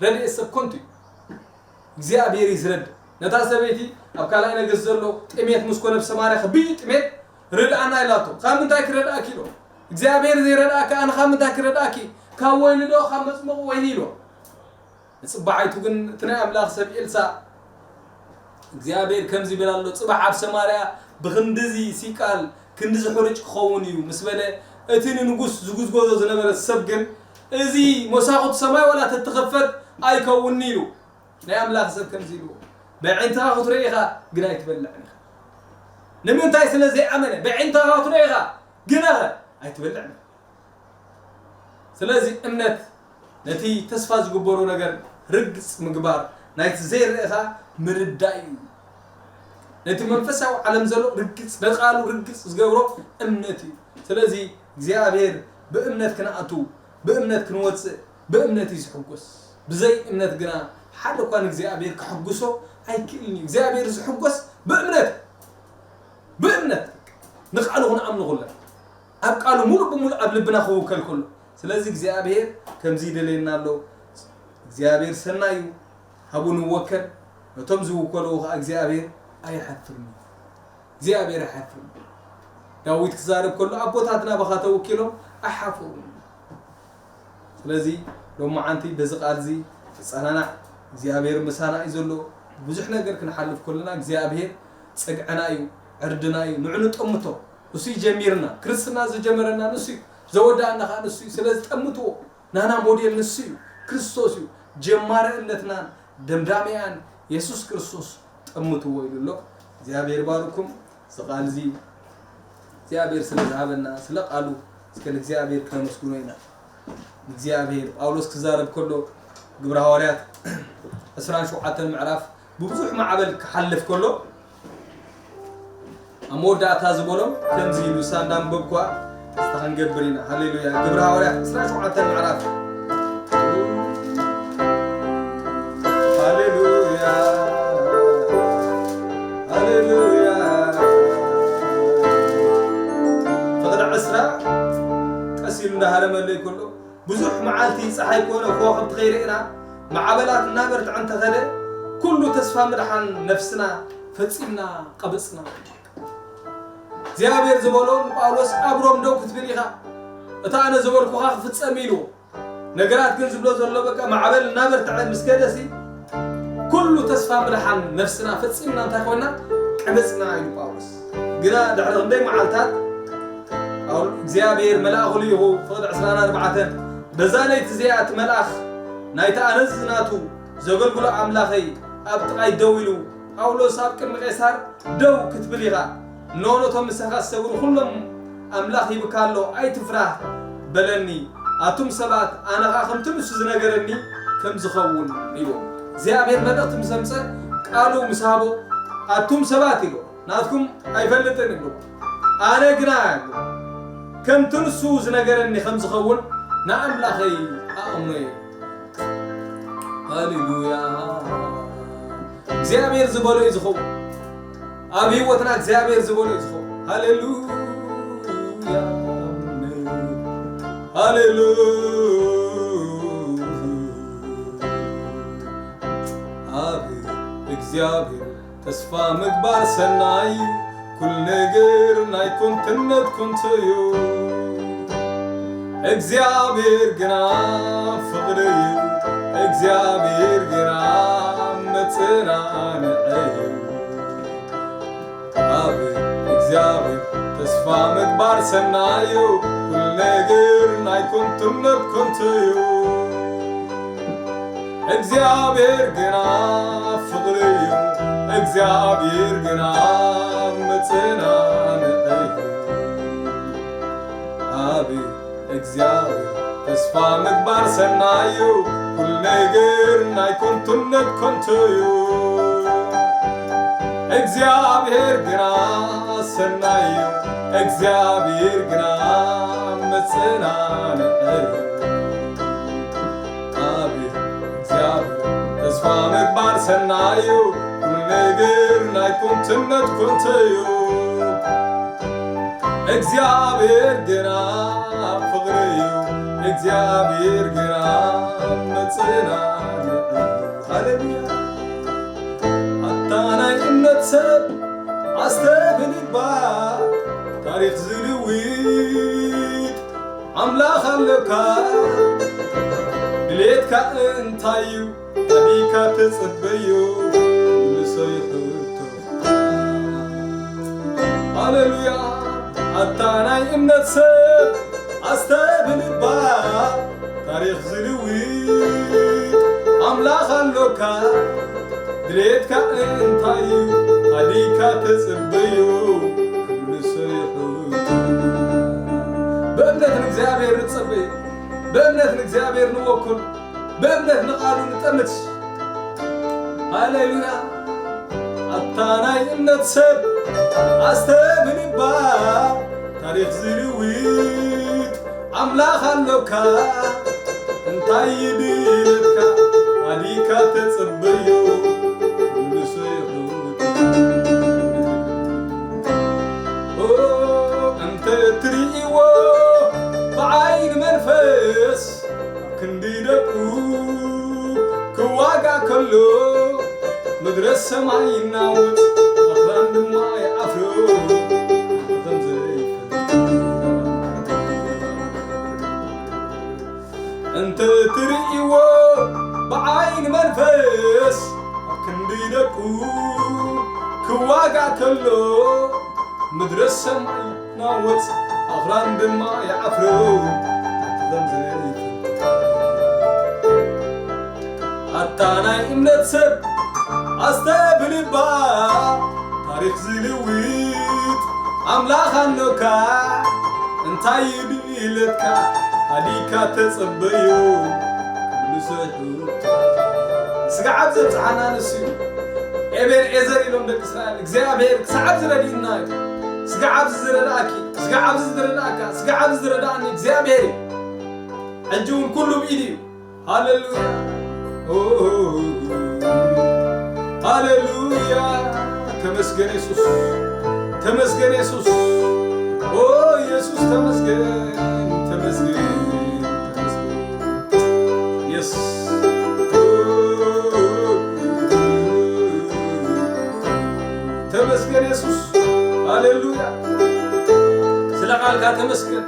ረድኤት ሰብ ከንቱ እዩ። እግዚኣብሔር እዩ ዝረድእ። ነታ ሰበይቲ ኣብ ካልኣይ ነገስት ዘሎ ጥሜት ምስ ኮነ፣ ኣብ ሰማርያ ከቢድ ጥሜት፣ "ርድኣና" ኢላቶ። "ካብ ምንታይ ክረድኣኪ?" ኢሎ። "እግዚኣብሔር ዘይረድኣካ ኣነ ካብ ምንታይ ክረድኣኪ? ካብ ወይኒ ዶ ካብ መጽመቂ ወይኒ?" ኢሎ። ንጽባዓይቱ ግን እቲ ናይ ኣምላኽ ሰብ ኤልሳእ እግዚኣብሔር ከምዚ ይብል ኣሎ፣ "ጽባሕ ኣብ ሰማርያ ብኽንድዚ ሲቃል ክንድዚ ሕሩጭ ክኸውን እዩ" ምስ በለ፣ እቲ ንንጉስ ዝጉዝጎዞ ዝነበረ ሰብ ግን፣ "እዚ መሳኹት ሰማይ ዋላ ተትኸፈት ኣይከውንን" ኢሉ። ናይ ኣምላኽ ሰብ ከምዚ ኢልዎ፣ "ብኣዒንትኻ ክትርኢ ኢኻ፣ ግን ኣይትበልዕን ኢኻ።" ንምንታይ? ስለ ዘይኣመነ። ብኣዒንትኻ ክትርኢ ኢኻ፣ ግን ኣኸ ኣይትበልዕን ኢኻ። ስለዚ እምነት ነቲ ተስፋ ዝግበሮ ነገር ርግጽ ምግባር፣ ናይቲ ዘይረአ ኸኣ ምርዳእ እዩ። ነቲ መንፈሳዊ ዓለም ዘሎ ርግጽ፣ ነቃሉ ርግጽ ዝገብሮ እምነት እዩ። ስለዚ እግዚኣብሔር ብእምነት ክንኣቱ፣ ብእምነት ክንወጽእ፣ ብእምነት እዩ ዝሕጎስ። ብዘይ እምነት ግና ሓደ እኳ ንእግዚኣብሔር ከሐጉሶ ኣይክእልን እዩ። እግዚኣብሔር ዝሕጎስ ብእምነት፣ ብእምነት ንቃሉ ክንኣምኑ ኩለን፣ ኣብ ቃሉ ሙሉእ ብሙሉእ ኣብ ልብና ክውከል ከሎ። ስለዚ እግዚኣብሔር ከምዚ ይደልየና ኣሎ። እግዚኣብሔር ሰናይ እዩ፣ ኣብኡ ንወከል፣ ነቶም ዝውከልዎ ኸኣ እግዚኣብሔር ኣይሓፍርን እዩ። እግዚኣብሔር ኣይሓፍርን እዩ። ዳዊት ክዛረብ ከሎ ኣቦታትና ብኻ ተወኪሎም ኣይሓፈሩን። ስለዚ ሎማዓንቲ በዚ ቃል እዚ ንጸናናዕ። እግዚኣብሔር ምሳና እዩ ዘሎ። ብዙሕ ነገር ክንሓልፍ ከለና እግዚኣብሔር ጸግዕና እዩ፣ ዕርድና እዩ። ንዑ ንጠምቶ። ንሱ እዩ ጀሚርና። ክርስትና ዝጀመረና ንሱ እዩ። ዘወዳእና ኸዓ ንሱ እዩ። ስለዚ ጠምትዎ። ናና ሞዴል ንሱ እዩ። ክርስቶስ እዩ። ጀማሪ እምነትናን ደምዳሚኣን የሱስ ክርስቶስ ጠምትዎ ኢሉ ኣሎ። እግዚኣብሔር ይባርኩም። እዚ ቃል እዚ እግዚኣብሔር ስለ ዝሃበና፣ ስለ ቃሉ፣ እስከ ንእግዚኣብሔር ክነመስግኖ ኢና። ንእግዚኣብሔር፣ ጳውሎስ ክዛረብ ከሎ፣ ግብረ ሃዋርያት ዕስራን ሸውዓተን ምዕራፍ ብብዙሕ ማዕበል ክሓልፍ ከሎ፣ ኣብ መወዳእታ ዝበሎም ከምዚ ኢሉ፣ እሳ እንዳንበብኳ እስታ ክንገብር ኢና። ሃሌሉያ። ግብረ ሃዋርያት ዕስራን ሸውዓተን ምዕራፍ። ሃሌሉያ፣ ሃሌሉያ። ዕስራ ቀስ ኢሉ እንዳሃረመለይ ከሎ፣ ብዙሕ መዓልቲ ጸሓይ ኮነ ከዋኽብቲ ከይረእና፣ ማዕበላት እናበርትዐ እንተኸደ፣ ኩሉ ተስፋ ምድሓን ነፍስና ፈጺምና ቀበጽና። እግዚኣብሔር ዝበሎ ንጳውሎስ፣ ኣብ ሮም ደው ክትብል ኢኻ፣ እቲ ኣነ ዝበልኩኻ ክፍጸም ኢልዎ። ነገራት ግን ዝብሎ ዘሎ፣ በቃ ማዕበል እናበርትዐ ምስ ከደሲ፣ ኩሉ ተስፋ ምድሓን ነፍስና ፈጺምና እንታይ ኮይና? ቀበጽና ኢሉ ጳውሎስ። ግና ድሕሪ ክንደይ መዓልታት፣ ጳውል-፣ እግዚኣብሔር መልኣኹ ልኢኹ፣ ፍቕዲ ዕስራን ኣርባዕተን፣ በዛ ለይቲ እዚኣ እቲ መልኣኽ ናይቲ ኣነ ዝናቱ ዘገልግሎ ኣምላኸይ ኣብ ጥቓይ ደው ኢሉ፣ ጳውሎስ፣ ኣብ ቅድሚ ቄሳር ደው ክትብል ኢኻ። እነሆ ነቶም ምሳኻ ዝሰግሩ ኩሎም ኣምላኽ ሂብካ ኣሎ፣ ኣይትፍራህ በለኒ። ኣቱም ሰባት፣ ኣነ ኸኣ ከምቲ ንሱ ዝነገረኒ ከም ዝኸውን ኢሉ። እግዚኣብሔር መልእኽቲ ምስ ኣምጸ፣ ቃሉ ምስ ሃቦ፣ ኣቱም ሰባት ኢሉ፣ ናትኩም ኣይፈልጥን ኢሉ። ኣነ ግና ኢሉ፣ ከምቲ ንሱ ዝነገረኒ ከም ዝኸውን ንኣምላኸይ ኣእምኖ እየ። ሃሌሉያ። እግዚኣብሔር ዝበሎ እዩ ዝኸውን። ኣብ ህይወትና እግዚኣብሔር ዝበሎ እዩ ዝኸውን። ሃሌሉያ። ሃሌሉያ። ኣብ እግዚኣብሔር ተስፋ ምግባር ሰናይ እዩ። ኩሉ ነገር ናይ ኮንትነት ኮንቶ እዩ። እግዚኣብሔር ግና ፍቕሪ እዩ። እግዚኣብሔር ግና መጽናንዒ እዩ። ኣብ እግዚኣብሔር ተስፋ ምግባር ሰናይ እዩ። ኩሉ ነገር ናይ ኮንትነት ኮንቶ እዩ። እግዚኣብሔር ግና ፍቕሪ እዩ። እግዚኣብሔር ግና መጽናንዒ እዩ። ኣብ እግዚኣብሔር ተስፋ ምግባር ሰናይ እዩ። ኩሉ ነገር ናይ ኮንትነት ኮንቶ እዩ። እግዚኣብሔር ግና ሰናይ እዩ። እግዚኣብሔር ግና መጽናንዒ እዩ። ኣብ እግዚኣብሔር ተስፋ ምግባር ሰናይ እዩ። ኩሉ ነገር ናይ ኮንትነት ኮንቶ እዩ። እግዚኣብሔር ግና ፍቕሪ እዩ። እግዚኣብሔር ግና መጽናንዒ እዩ። ሃሌሉያ። ኣታ ናይ እምነት ሰብ ኣስተብህል እባ፣ ታሪኽ ዝልውጥ ኣምላኽ ኣሎካ። ድሌትካ እንታይ እዩ? ኣቢካ ተጸበዮ፣ ንሰይ ሕቶ። ሃሌሉያ። ኣታ ናይ እምነት ሰብ ኣስተብህል እባ፣ ታሪኽ ዝልውጥ ኣምላኽ ኣሎካ። ድሌትካ እንታይ እዩ? ኣቢካ ተጸበዮ፣ ክምልሶ ይሕቶ። ብእምነት ንእግዚኣብሔር ንጸበዮ፣ ብእምነት ንእግዚኣብሔር ንወኩል። ብእምነት ንቓሉ ንጠምት። ሃሌሉያ። ኣታ ናይ እምነት ሰብ ኣስተብህል እባ፣ ታሪኽ ዝልውጥ ኣምላኽ ኣሎካ። እንታይ ይድለካ? ኣቢካ ተጸበዮ፣ ክምልሶ ይሕቶ። ኦ፣ እንተ ትርእይዎ ብዓይኒ መንፈስ፣ ኣብ ክንዲ ደቁ ክዋጋእ ከሎ፣ ምድረ ሰማይ ይናወጽ፣ ኣኽራን ድማ ይዓፍሩ፣ ከምዘይፈልጥ። እንተ ትርእይዎ ብዓይኒ መንፈስ፣ ኣብ ክንዲ ደቁ ክዋጋእ ከሎ፣ ምድረ ሰማይ ናወጽ፣ ኣኽራን ድማ ይዓፍሩ፣ ከምዘይፈልጥ። ኣታ ናይ እምነት ሰብ ኣስተብህል እባ፣ ታሪኽ ዝልውጥ ኣምላኽ ኣሎካ። እንታይ እዩ ድሌትካ? ኣቢካ ተጸበዮ፣ ክምልሶ ይሕቶ። ስጋዕ ኣብ ዘብጽሓና ንሱ እዩ። ኤቤን ኤዘር ኢሎም ደቂ እስራኤል፣ እግዚኣብሔር ክሳዕ ኣብዚ ረዲእና እዩ። ስጋዕ ኣብዚ ዝረዳእኪ፣ ስጋዕ ኣብዚ ዝረዳእካ፣ ስጋዕ ኣብዚ ዝረዳእኒ እግዚኣብሔር እዩ። ሕጂ እውን ኩሉ ብኢዱ እዩ። ሃሌሉያ። ኦ፣ ሃሌሉያ። ተመስገን የሱስ። ተመስገን የሱስ። ኦ፣ የሱስ ተመስገን። ተመስገን።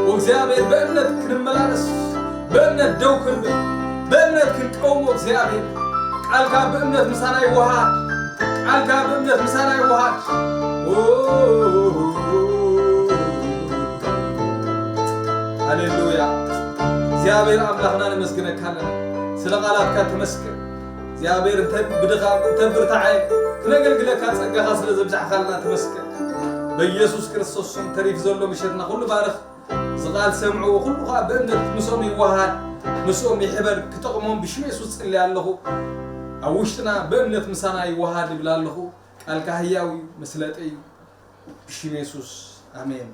ወእግዚኣብሔር ብእምነት ክንመላለስ፣ ብእምነት ደው ክንብል፣ ብእምነት ክንቀውሞ እግዚኣብሔር። ቃልካ ብእምነት ምሳና ይወሃድ። ቃልካ ብእምነት ምሳና ይወሃድ። ሃሌሉያ። እግዚኣብሔር ኣምላኽና ነመስግነካ ኣለና። ስለ ቃላትካ ተመስገን። እግዚኣብሔር እንተ ብድኻ እንተ ብርታዐ ክነገልግለካ ጸጋኻ ስለ ዘብዛሕካልና ተመስገን። በኢየሱስ ክርስቶስ ስም ተሪፍ ዘሎ ምሸትና ኩሉ ባርኽ። እዚ ቃል ሰምዕዎ ኩሉ ኸኣ ብእምነት ምስኦም ይወሃድ፣ ምስኦም ይሕበር፣ ክጠቕሞም ብሽም የሱስ ጽሊ ኣለኹ። ኣብ ውሽጥና ብእምነት ምሳና ይወሃድ ይብል ኣለኹ። ቃልካ ህያው እዩ፣ መስለጠ እዩ። ብሽም የሱስ ኣሜን።